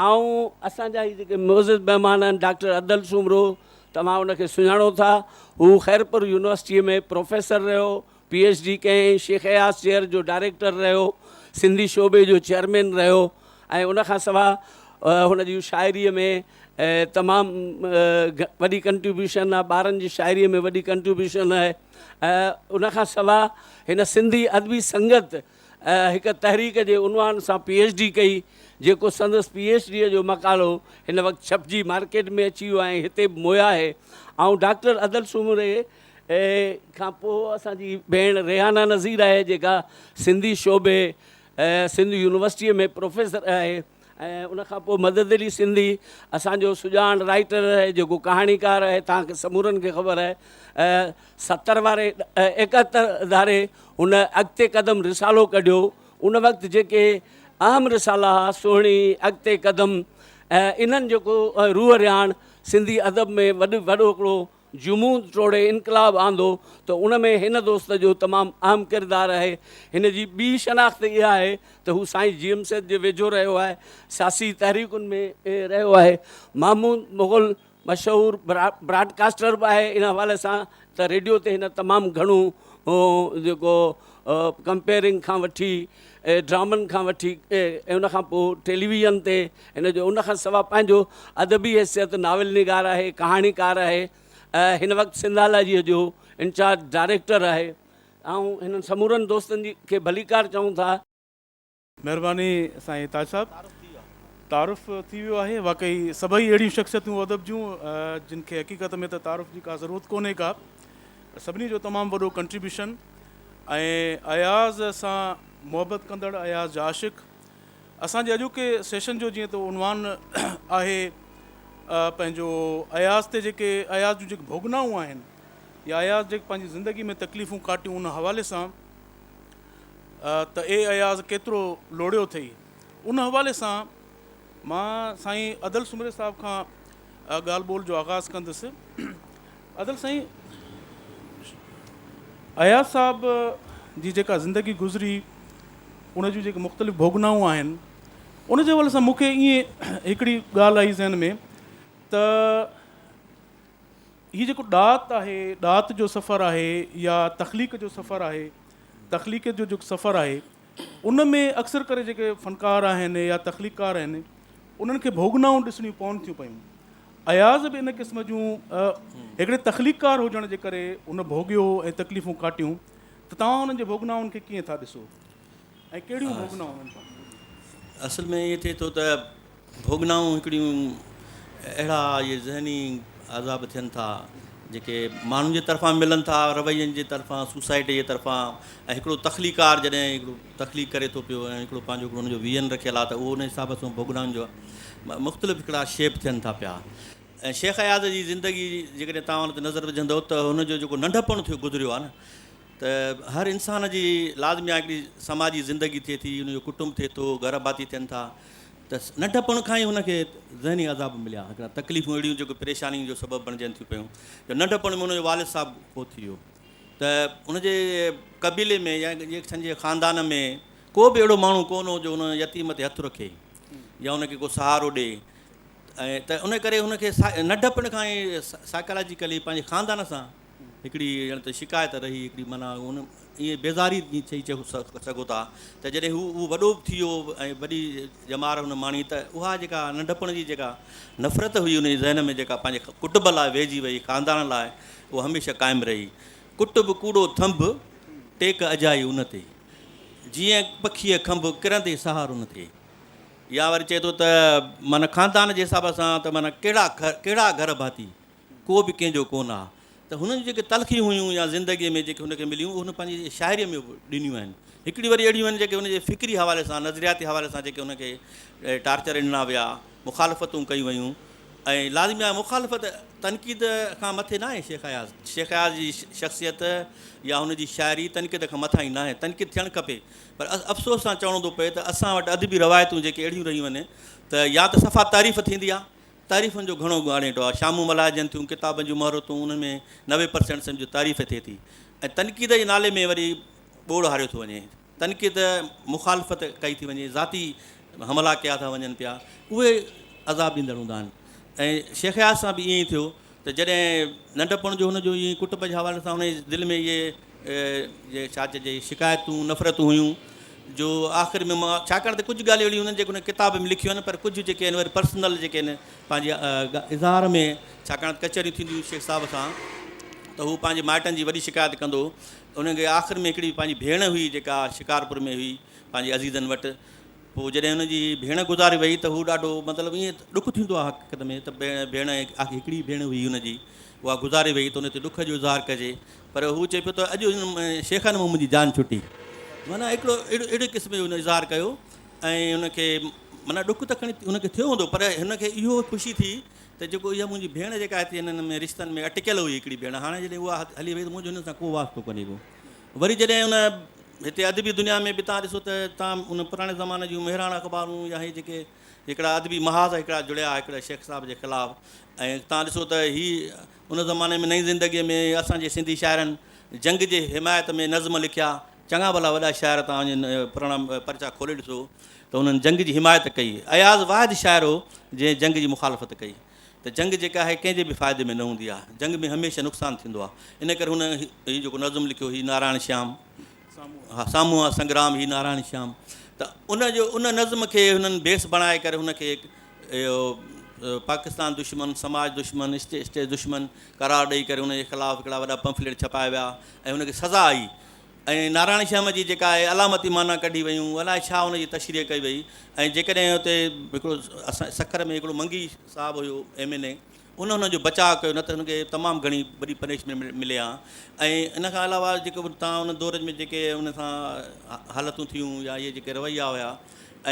آئون اسان جا هي جيڪي معزز مهمان آهن ڊاڪٽر ادل سومرو توهان ان کي سڃاڻو ٿا هو خيرپور يونيورسٽيء ۾ پروفيسر رهيو پي ايڇ ڊي ڪيائين شيخ اياز چيئر جو ڊائريڪٽر رهيو سنڌي شعبي جو چيئرمين رهيو ۽ ان کان سواء هن جي شاعريء ۾ تمام وڏي ڪنٽريبيوشن آهي ٻارن جي شاعريء ۾ وڏي ڪنٽريبيوشن آهي ان کان سواء هن سنڌي ادبي سنگت هڪ تحريڪ جي عنوان سان پي ايڇ ڊي ڪئي، جيڪو سندس پي ايڇ ڊيء جو مقالو هن وقت ڇپجي مارڪيٽ ۾ اچي ويو آهي ۽ هتي به مهيا آهي. آئون ڊاڪٽر ادل سومري کان پوء اسان جي ڀيڻ ريحانه نذير آهي جيڪا سنڌي شعبي سنڌ يونيورسٽيء ۾ پروفيسر آهي ۽ ان کان پوء مدد علي سنڌي اسان جو سڄاڻ رائيٽر آهي جيڪو ڪهاڻيڪار آهي توهان کي سمورن کي خبر آهي 70 واري 71 ڌاري هن اڳتي قدم رسالو ڪڍيو. ان وقت جيڪي اهم رسالا ها، سهڻي، اڳتي قدم ۽ انهن جيڪو روح رهاڻ سنڌي ادب ۾ وڏو هڪڙو جمود ٽوڙي انقلاب آندو ته ان ۾ هن دوست جو تمام اهم ڪردار آهي. هن جي ٻي شناخت اها آهي ته هو سائين جي ايم سيد جي ويجهو رهيو آهي، سياسي تحريڪن ۾ رهيو آهي. محمود مغل مشهور براڊ ڪاسٽر به آهي ان حوالي سان ته ريڊيو تي هن تمام گهڻو جيڪو ڪمپيئرنگ کان وٺي ڊرامن کان وٺي ۽ ان کان پوء ٽيليويزن تي هن جو ان کان سواء پنهنجو ادبي حيثيت ناول نگار آهي ڪهاڻيڪار آهي هن وقت سنڌالاجيء جو انچارج ڊائريڪٽر آهي آئون هنن سمورن دوستن جي کي ڀليڪار چئون ٿا. مھرباني سائين تاج صاحب تعارف ٿي ويو آھي واقعي سڀئي اھڙيون شخصيتون ادب جون جن کي حقيقت ۾ ته تعارف جي ڪا ضرورت ڪونھي ڪا سڀني جو تمام وڏو ڪنٽريبيوشن ۽ اياز سان محبت ڪندڙ اياز جا عاشق اسان جي اڄوڪي سيشن جو جيئن ته عنوان آھي پنھنجو اياز تي جيڪي اياز جون جيڪي ڀوڳنائون آھن يا اياز جيڪي پنھنجي زندگي ۾ تڪليفون ڪاٽيون ان حوالي سان ته اي اياز ڪيترو لوڙيو اٿئي. ان حوالي سان مان سائين ادل سومري صاحب کان ڳالهه ٻولهه جو آغاز ڪندس. ادل سائين اياز صاحب جي جيڪا زندگي گذري ان جون جيڪي مختلف ڀوڳنائون آهن ان جي حوالي سان مون کي ائين هڪڙي ڳالهه آئي ذهن ۾ ته هي جيڪو ڏات آهي، ڏات جو سفر آهي يا تخليق جو سفر آهي، تخليقيت جو جيڪو سفر آهي، ان ۾ اڪثر ڪري جيڪي فنڪار آهن يا تخليقڪار آهن، انهن کي ڀوڳنائون ڏسڻيون پون ٿيون پيون. اياز به ان قسم جون هڪڙي تخليقڪار هجڻ جي ڪري هن ڀوڳيو ۽ تڪليفون ڪاٽيون ته توهان انهن جي ڀوڳنائن کي ڪيئن ٿا ڏسو ۽ ڪهڙيون ڀوڳنائون انهن پاڻ. اصل ۾ ائين ٿئي ٿو ته ڀوڳنائون هڪڙيون اهڙا اهي ذهني عذاب ٿين ٿا جيڪي ماڻهن جي طرفان ملن ٿا روين جي طرفان سوسائٽي جي طرفان ۽ هڪڙو تخليقار جڏهن هڪڙو تخليق ڪري ٿو پيو ۽ هڪڙو پنهنجو هڪڙو ان جو ويزن رکيل آهي ته اهو ان حساب سان ڀوڳنائن جو مختلف هڪڙا شيپ ٿين ٿا پيا ۽ شيخ اياز جي زندگي جيڪڏهن توهان ان تي نظر وجهندو ته هن جو جيڪو ننڍپڻ ٿيو گذريو آهي نه ته هر انسان جي لازمي آهي هڪڙي سماجي زندگي ٿئي ٿي ان جو ڪٽنب ٿئي ٿو گهر ڀاتي ٿين ٿا ته ننڍپڻ کان ئي هن کي ذهني عذاب مليا، هڪڙا تڪليفون اهڙيون جيڪو پريشانين جو سبب بڻجن ٿيون پيون جو ننڍپڻ ۾ هن جو والد صاحب فوت ٿي ويو ته ان جي قبيلي ۾ يا سمجهي خاندان ۾ ڪو به اهڙو ماڻهو ڪونه هو جو ان يتيم تي هٿ رکي يا ان کي ڪو سهارو ڏي ۽ ته ان ڪري هن کي ننڍپڻ کان ئي سائيڪالاجيڪلي پنهنجي خاندان سان هڪڙي ڄڻ ته شڪايت رهي هڪڙي معنيٰ ان ائين بيزاري چئي سگهو ٿا ته جڏهن هو اهو وڏو به ٿي ويو ۽ وڏي ڄمار هن ماڻي ته اها جيڪا ننڍپڻ جي جيڪا نفرت هئي ان جي ذهن ۾ جيڪا پنهنجي ڪٽنب لاء ويهجي وئي خاندان لاء اها هميشه قائم رهي ڪٽنب ڪوڙو ٿنڀ ٽيڪ اجائي ان تي جيئن پکيء کنڀ ڪرندي سهارو نه ٿئي يا وري چئي ٿو ته معنيٰ خاندان جي حساب سان ته معنيٰ ڪهڙا ڪهڙا گهر ڀاتي ڪو به ڪنهن جو ڪونه آ ته هنن جون جيڪي تلخيون هيون يا زندگيء ۾ جيڪي هن کي مليون اهي هن پنهنجي شاعريء ۾ به ڏنيون آهن. هڪڙيون وري اهڙيون آهن جيڪي هن جي فڪري حوالي سان نظرياتي حوالي سان جيڪي هن کي ٽارچر ڏنا ويا، مخالفتون ڪيون ويون ۽ لازمي آهي مخالفت تنقيد کان مٿي ناهي شيخ اياز. شيخ اياز جي شخصيت يا هن جي شاعري تنقيد کان مٿانهين ناهي. تنقيد ٿيڻ کپي پر افسوس سان چوڻو ٿو پئي ته اسان وٽ ادبي روايتون جيڪي اهڙيون رهيون آهن ته يا ته صفا تعريف ٿيندي آهي تعريفن جو گهڻو ڳاڻيٽو آهي. شامون ملهائجن ٿيون، ڪتابن جون مهورتون، انهن ۾ 90% سمجهو تعريف ٿئي ٿي ۽ تنقيد جي نالي ۾ وري ٻوڙ هاريو ٿو وڃي. تنقيد مخالفت ڪئي ٿي وڃي، ذاتي حملا ڪيا ٿا وڃن پيا اهي عذاب ڏيندڙ هوندا آهن ۽ شيخ اياز سان به ائين ئي ٿيو ته جڏهن ننڍپڻ جو هن جو ائين ڪٽنب جي حوالي سان هن جي دل ۾ اهي ڇا چئجي شڪايتون نفرتون هيون جو آخر ۾ مان ڇاڪاڻ ته ڪجهه ڳالهيون اهڙيون هونديون آهن جيڪي هن ڪتاب ۾ لکيون آهن پر ڪجهه جيڪي آهن وري پرسنل جيڪي آهن پنهنجي اظهار ۾ ڇاڪاڻ ته ڪچهريون ٿينديون هيون شيخ صاحب سان ته هو پنهنجي مائٽن جي وڏي شڪايت ڪندو هو ان کي آخر ۾ هڪڙي پنهنجي ڀيڻ هئي جيڪا شڪارپور ۾ هئي پنهنجي عزيزن وٽ پوء جڏهن هن جي ڀيڻ گذاري وئي ته هو ڏاڍو مطلب ائين ڏک ٿيندو آهي حقيقت ۾ ته ڀيڻ هڪڙي ڀيڻ هئي هن جي اها گذاري وئي ته ان تي ڏک جو اظهار ڪجي پر هو چئي پيو ته اڄ هن شيخن مان منهنجي جان ڇٽي معنيٰ هڪڙو اهڙو اهڙي قسم جو هن اظهار ڪيو ۽ هن کي معنيٰ ڏک ته کڻي هن کي ٿيو هوندو پر هن کي اهو خوشي ٿي ته جيڪو اها منهنجي ڀيڻ جيڪا هتي هنن ۾ رشتن ۾ اٽڪيل هئي هڪڙي ڀيڻ هاڻي جڏهن اها هلي وئي ته منهنجو هن سان ڪو واسطو ڪونهي ڪو وري جڏهن ان هتي ادبي دنيا ۾ به تان ڏسو ته تان ان پراڻي زماني جون مهراڻ اخبارون يا هي جيڪي هڪڙا ادبي محاذ هڪڙا جڙيا هڪڙا شيخ صاحب جي خلاف ۽ تان ڏسو ته هي ان زماني ۾ نئين زندگي ۾ اسان جي سنڌي شاعرن جنگ جي حمايت ۾ نظم لکيا چڱا ڀلا وڏا شاعر تان وڃي پراڻا پرچا کولي ڏسو ته انهن جنگ جي حمايت ڪئي اياز واحد شاعر هو جنهن جنگ جي مخالفت ڪئي ته جنگ جيڪا آهي ڪنهن جي به فائدي ۾ نه هوندي آهي، جنگ ۾ هميشه نقصان ٿيندو آهي، ان ڪري هن هي جيڪو نظم لکيو هي نارائڻ شيام ها سامهون آ سنگرام هي نارائڻ شيام ته ان جو ان نظم کي هنن بيس بڻائي ڪري هن کي اهو پاڪستان دشمن سماج دشمن اسٽيٽ دشمن قرار ڏئي ڪري هن جي خلاف هڪڙا وڏا پمفليٽ ڇپايا ويا ۽ هن کي سزا آئي ۽ نارائڻ شيام جي جيڪا آهي علامتي معنيٰ ڪڍي ويون الائي ڇا ان جي تشريح ڪئي وئي ۽ جيڪڏهن اتي هڪڙو اسان سکر ۾ هڪڙو منگي صاحب هيو ايم اين اي ان هن جو بچاء ڪيو نه ته هن کي تمام گهڻي وڏي پنشمينٽ ملي ها ۽ ان کان علاوه جيڪو تان ان دور ۾ جيڪي ان سان حالتون ٿيون يا اهي جيڪي رويا هيا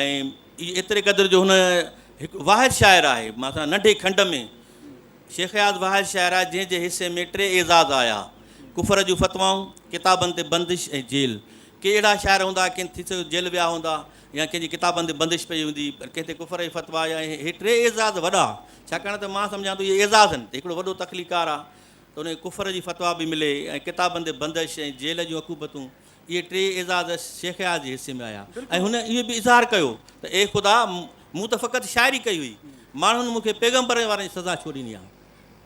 ۽ ايتري قدر جو هن هڪ واحد شاعر آهي مان ننڍي کنڊ ۾ شيخ اياز واحد شاعر آهي جنهن جي حصي ۾ ٽي اعزاز آيا، ڪفر جون فتوائون، ڪتابن تي بندش ۽ جيل. ڪي اهڙا شاعر هوندا ڪن ٿي سگهي ٿو جيل ويا هوندا يا ڪنهن جي ڪتابن تي بندش پئي هوندي پر ڪنهن تي ڪفر جي فتويٰ يا اهي ٽي اعزاز وڏا ڇاڪاڻ ته مان سمجهان ٿو اهي اعزاز آهن ته هڪڙو وڏو تخليقار آهي ته ان کي ڪفر جي فتويٰ به ملي ۽ ڪتابن تي بندش ۽ جيل جون عقوبتون اهي ٽي اعزاز شيخ اياز جي حصي ۾ آيا ۽ هن اهو به اظهار ڪيو ته اي خدا! مون ته فقط شاعري ڪئي هئي، ماڻهن مون کي پيغمبرن وارن جي سزا ڇو ڏني آهي؟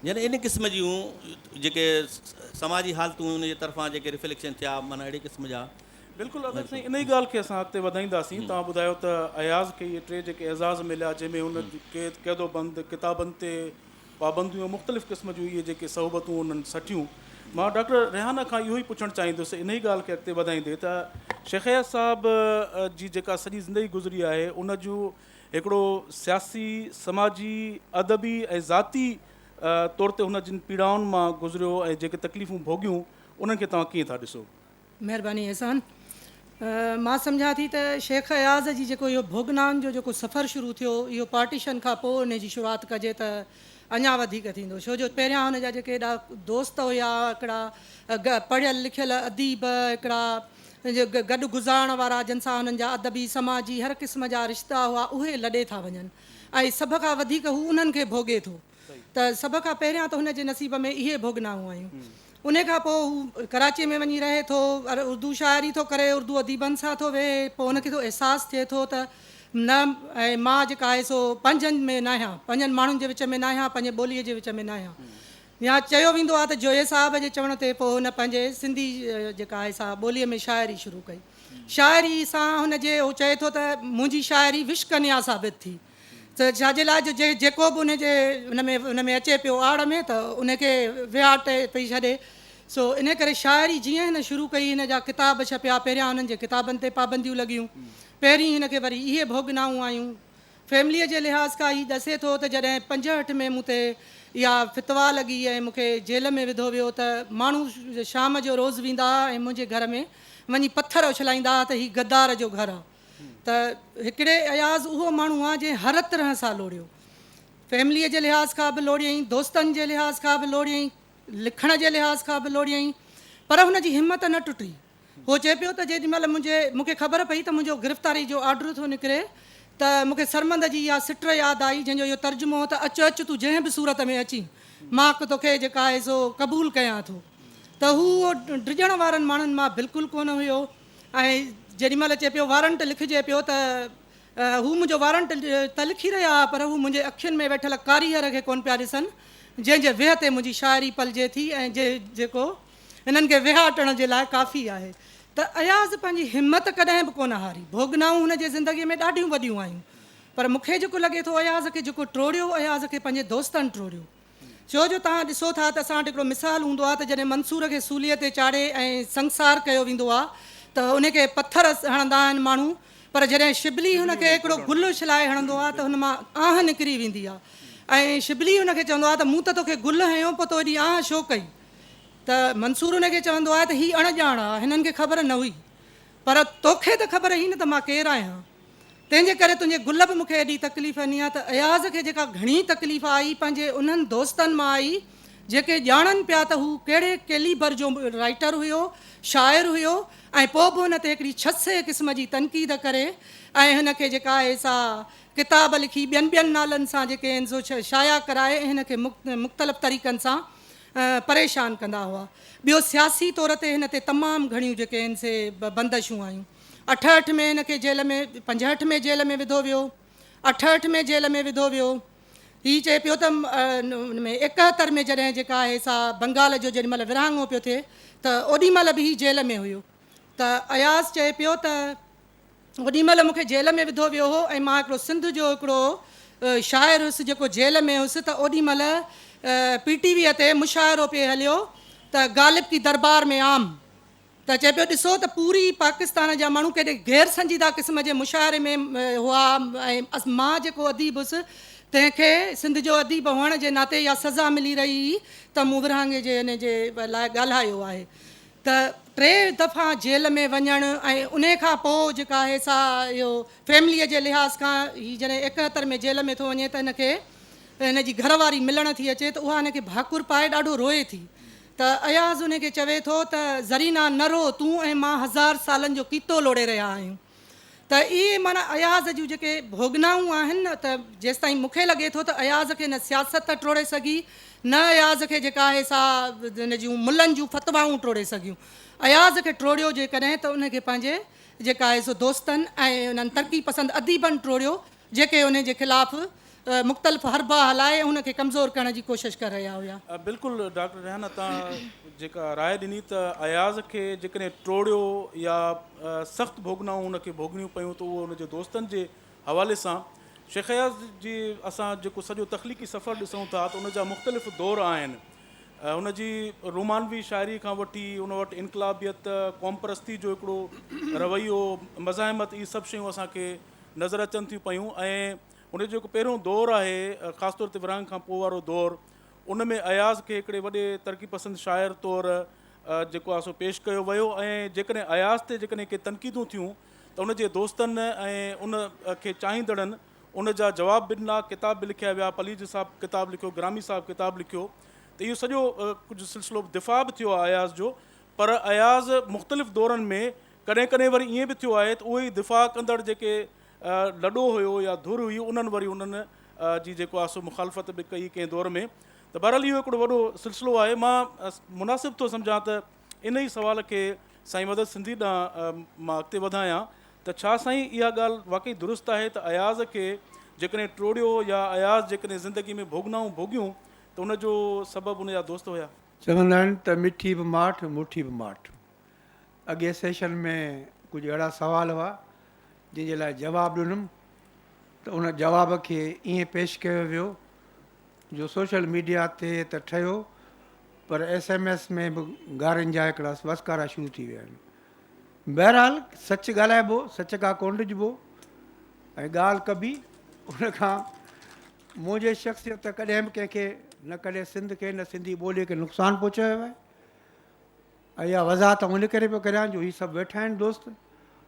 يعني ان قسم جون جيڪي سماجي حالتون هيون ان جي طرفان جيڪي رفليڪشن ٿيا معنيٰ اهڙي قسم جا. بلڪل ادب سائين انهي ڳالهه کي اسان اڳتي وڌائينداسين توهان ٻڌايو ته اياز کي اهي ٽي جيڪي اعزاز مليا جنهن ۾ هن قيد قيد و بند ڪتابن تي پابنديون ۽ مختلف قسم جون اهي جيڪي صعوبتون انهن سٺيون. مان ڊاڪٽر ريحانه کان اهو ئي پڇڻ چاهيندس انهي ڳالهه کي اڳتي وڌائيندي ته شيخ اياز صاحب جي جيڪا سڄي زندگي گذري آهي ان جو هڪڙو سياسي، سماجي، ادبي ۽ ذاتي طور تي هن جن پيڙائن مان گذريو ۽ جيڪي تڪليفون ڀوڳيون انهن کي توهان ڪيئن ٿا ڏسو؟ مهرباني احسان. مان سمجهان ٿي ته شيخ اياز جي جيڪو اهو ڀوڳنائن جو جيڪو سفر شروع ٿيو اهو پارٽيشن کان پوء ان جي شروعات ڪجي ته اڃا وڌيڪ ٿيندو ڇو جو پهريان هن جا جيڪي ايڏا دوست هيا هڪڙا پڙهيل لکيل اديب هڪڙا گڏ گذارڻ وارا جن سان هنن جا ادبي سماجي هر قسم جا رشتا هئا اهي لڏي ٿا وڃن ۽ سڀ کان وڌيڪ هو انهن کي ڀوڳي ٿو. ته سڀ کان پهريان ته هن جي نصيب ۾ اهي ڀوڳنائون آيون. انهي کان پوء هو ڪراچيء ۾ وڃي رهي ٿو، اردو شاعري ٿو ڪري، اردو اديبن سان ٿو ويهي، پوء هن کي ٿو احساس ٿئي ٿو ته نه ۽ مان جيڪا آهي سو پنهنجن ۾ ناهيان، پنهنجن ماڻهن جي وچ ۾ ناهيان، پنهنجي ٻوليء جي وچ ۾ ناهيان. يا چيو ويندو آهي ته جويي صاحب جي چوڻ تي پوء هن پنهنجي سنڌي جيڪا آهي سا ٻوليء ۾ شاعري شروع ڪئي. شاعري سان هن جي هو چئي ٿو ته منهنجي شاعري وش ڪنيا ثابت ٿي. ته ڇا جي لاء جو جيڪو به ان جي ان ۾ ان ۾ اچي پيو آڙ ۾ ته ان کي ويهاٽ پئي ڇڏي سو ان ڪري شاعري جيئن هن شروع ڪئي هن جا ڪتاب ڇپيا پهريان انهن جي ڪتابن تي پابنديون لڳيون پهرين هن کي وري اهي ڀوڳنائون آيون فيمليء جي لحاظ کان هي ڏسي ٿو ته جڏهن 65 ۾ مون تي اها فتويٰ لڳي ۽ مون کي جيل ۾ وڌو ويو ته ماڻهو شام جو روز ويندا ها ۽ منهنجي گهر ۾ وڃي پٿر اڇلائيندا ها ته هي غدار جو گهر آ ته هڪڙي اياز اهو ماڻهو آ جنهن هر طرح سان لوڙيو. فيمليء جي لحاظ کان به لوڙيائين، دوستن جي لحاظ کان به لوڙيائين، لکڻ جي لحاظ کان به لوڙيائين، پر هن جي همت نه ٽٽي. هو چئي پيو ته جيڏي مهل منهنجي مون کي خبر پئي ته منهنجو گرفتاري جو آرڊر ٿو نڪري ته مون کي سرمند جي اها سٽ ياد آئي جنهن جو اهو ترجمو هو ته اچ اچ تون جنهن به صورت ۾ اچين مان توکي جيڪا آهي سو قبول ڪيان ٿو ته هو اهو ڊڄڻ وارن ماڻهن مان بلڪل ڪونه هيو. ۽ جيڏي مهل چئي پيو وارنٽ لکجي پيو ته هو منهنجو وارنٽ ته لکي رهيا ها پر هو منهنجي اکين ۾ ويٺل ڪاريهر کي ڪونه پيا ڏسن، جنهن جي ويهه تي منهنجي شاعري پلجي ٿي ۽ جيڪو هنن کي ويهاٽڻ جي لاء ڪافي آهي. ته اياز پنهنجي همت ڪڏهن به ڪونه هاري. ڀوڳنائون هن جي زندگيء ۾ ڏاڍيون وڏيون آيون پر مون کي جيڪو لڳي ٿو اياز کي جيڪو ٽوڙيو اياز کي پنهنجي دوستن ٽوڙيو. ڇو جو توهان ڏسو ٿا ته اسان وٽ هڪڙو مثال هوندو آهي ته جڏهن منصور کي سوليء تي چاڙهي ۽ سنگسار ڪيو ويندو آهي ته ان کي پٿر هڻندا آهن ماڻهو پر جڏهن شبلي هن کي هڪڙو گل اڇلائي هڻندو آهي ته هن مان آهه نڪري ويندي آهي ۽ شبلي هن کي چوندو آهي ته مون ته توکي گل هنيو پوء تو ايڏي آهه ڇو ڪئي ته منصور هن کي چوندو آهي ته هي اڻ ڄاڻ آهي هنن کي خبر نه هئي پر توکي ته خبر هئي نه ته مان ڪير آهيان. تنهن جي ڪري تنهنجي گل به مون کي ايڏي تڪليف ڏني آهي ته اياز کي جيڪا گهڻي تڪليف آئي پنهنجي انهن دوستن مان آئي جيڪي ڄاڻن پيا ته هو ڪهڙي ڪيليبر جو رائيٽر هيو، شاعر هيو ۽ پوء به هن تي هڪڙي ڇسي قسم جي تنقيد ڪري ۽ هن کي جيڪا آهي سا ڪتاب لکي ٻين ٻين نالن سان جيڪي آهن سو شايع ڪرائي ۽ هن کي مختلف طريقن سان پريشان ڪندا هئا. ٻيو سياسي طور تي هن تي تمام گهڻيون جيڪي آهن سي بندشون آيون. 68 ۾ هن کي جيل ۾ 65 ۾ جيل ۾ وڌو ويو، 68 ۾ جيل ۾ وڌو ويو. هي چئي پيو ته ان ۾ 71 ۾ جڏهن جيڪا آهي سا بنگال جو جيڏي مهل ورهاڱو پيو ٿئي ته اوڏي مهل به هي جيل ۾ هيو ته اياز چئي پيو ته اوڏي مهل مون کي جيل ۾ وڌو ويو هو ۽ مان هڪڙو سنڌ جو هڪڙو شاعر هيس جيڪو جيل ۾ هيس ته اوڏي مهل پي ٽي ويء تي مشاعرو پئي هليو ته غالب ڪي دربار ۾ عام ته چئي پيو ڏسو ته پوري پاڪستان جا ماڻهو ڪيڏي غير سنجيده قسم جي مشاعري ۾ هئا ۽ مان جيڪو اديب هيس تنهن کي سنڌ جو اديب هئڻ جي ناتي اها سزا ملي رهي هئي ته مون ورهاڱي جي ان جي لاء ڳالهايو آهي ته ٽي دفعا جيل ۾ وڃڻ ۽ انهي کان پوء جيڪا آهي سا اهو فيمليء جي لحاظ کان هي جڏهن 71 ۾ جيل ۾ ٿو وڃي ته هن کي هن جي گهر واري ملڻ ٿي اچي ته اها هن کي ڀاڪر پائي ڏاڍو روئي ٿي ته اياز ان کي چوي ٿو ته زرينا نه رو تون ۽ مان هزار سالن جو ڪيتو لوڙي رهيا آهيون ته اهي معنيٰ اياز جون جيڪي ڀوڳنائون آهن نه ته جيستائين مون کي لڳي ٿو ته اياز کي نه سياست ٽوڙي سگهي نه اياز کي جيڪا آهي سا ان جون ملن جون فتوائون ٽوڙي سگهيون اياز کي ٽوڙيو جيڪڏهن ته ان کي پنهنجي جيڪا آهي سو دوستن ۽ انهن ترقي پسند اديبن ٽوڙيو جيڪي انهي جي خلاف مختلف حربا هلائي ان کي ڪمزور ڪرڻ جي ڪوشش ڪري رهيا هيا. بلڪل ڊاڪٽر ريحانه توهان جيڪا راء ڏني ته اياز کي جيڪڏهن ٽوڙيو يا سخت ڀوڳنائون ان کي ڀوڳڻيون پيون ته اهو ان جي دوستن جي حوالي سان شيخ اياز جي اسان جيڪو سڄو تخليقي سفر ڏسون ٿا ته ان جا مختلف دور آهن ان جي رومانوي شاعري کان وٺي ان وٽ انقلابيت قومپرستي جو هڪڙو رويو مزاحمت اهي سڀ شيون اسان کي نظر اچن ٿيون پيون ۽ ان جو جيڪو پهريون دور آهي خاص طور تي ورهاڱي کان پوء وارو دور ان ۾ اياز کي هڪڙي وڏي ترقي پسند شاعر طور جيڪو آهي سو پيش ڪيو ويو ۽ جيڪڏهن اياز تي جيڪڏهن ڪي تنقيدون ٿيون ته ان جي دوستن ۽ ان کي چاهيندڙن ان جا جواب به ڏنا ڪتاب به لکيا ويا پليجي صاحب ڪتاب لکيو گرامي صاحب ڪتاب لکيو ته اهو سڄو ڪجهه سلسلو دفاع به ٿيو آهي اياز جو پر اياز مختلف دورن ۾ ڪڏهن ڪڏهن وري ائين به ٿيو آهي ته اهي ئي دفاع ڪندڙ جيڪي لڏو هيو يا ڌر هئي انهن وري انهن جي جيڪو آهي سو مخالفت به ڪئي ڪنهن دور ۾ ته بهرحال اهو هڪڙو وڏو سلسلو آهي مان مناسب ٿو سمجهان ته ان ئي سوال کي سائين مدد سنڌي ڏانهن مان اڳتي وڌايان ته ڇا سائين اها ڳالهه واقعي درست آهي ته اياز کي جيڪڏهن ٽوڙيو يا اياز جيڪڏهن زندگي ۾ ڀوڳنائون ڀوڳيون ته ان جو سبب ان جا دوست هيا؟ چوندا آهن ته مٺي به ماٺ مٺي به ماٺ. اڳئين سيشن ۾ ڪجهه اهڙا سوال هئا جن جي لاء جواب ڏنم ته ان جواب کي ائين پيش ڪيو ويو جو سوشل ميڊيا تي ته ٺهيو پر ايس ايم ايس ۾ به گارين جا هڪڙا وسڪارا شروع ٿي ويا آهن. بهرحال سچ ڳالهائبو سچ کان ڪونه ڊڄبو ۽ ڳالهه ڪبي ان کان منهنجي شخصيت ڪڏهن به ڪنهن کي نه ڪڏهن سنڌ کي نه سنڌي ٻولي کي نقصان پهچايو آهي. ۽ اها وضاحت آئون ان ڪري پيو ڪريان جو هي سڀ ويٺا آهن دوست.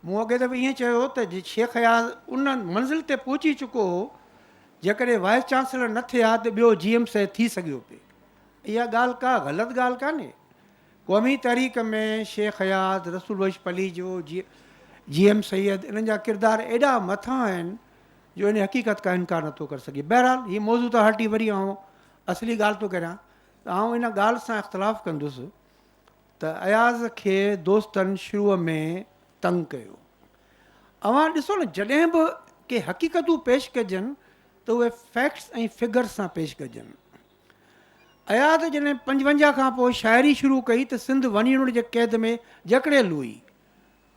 مون اڳئين دفعي ائين چيو هو ته شيخ اياز ان منزل تي پهچي چڪو هو، جيڪڏهن وائيس چانسلر نه ٿئي ها ته ٻيو جي ايم سيد ٿي سگهيو پئي. اها ڳالهه ڪا غلط ڳالهه ڪانهي. قومي تحريڪ ۾ شيخ اياز، رسول بخش پليجو، جي ايم سيد انهن جا ڪردار ايڏا مٿان آهن جو ان حقيقت کان انڪار نٿو ڪري سگهجي. بهرحال هي موضوع تان هٽي وري آئون اصلي ڳالهه ٿو ڪريان. ته آئون ان ڳالهه سان اختلاف ڪندس ته اياز کي دوستن شروع ۾ تنگ ڪيو. اوهان ڏسو نه جڏهن به ڪي حقيقتون پيش ڪجن ته اهي فيڪٽس ۽ فگرس سان پيش ڪجن. اياز جڏهن 55 کان پوء شاعري شروع ڪئي ته سنڌ ون يونٽ جي قيد ۾ جڪڙيل هئي.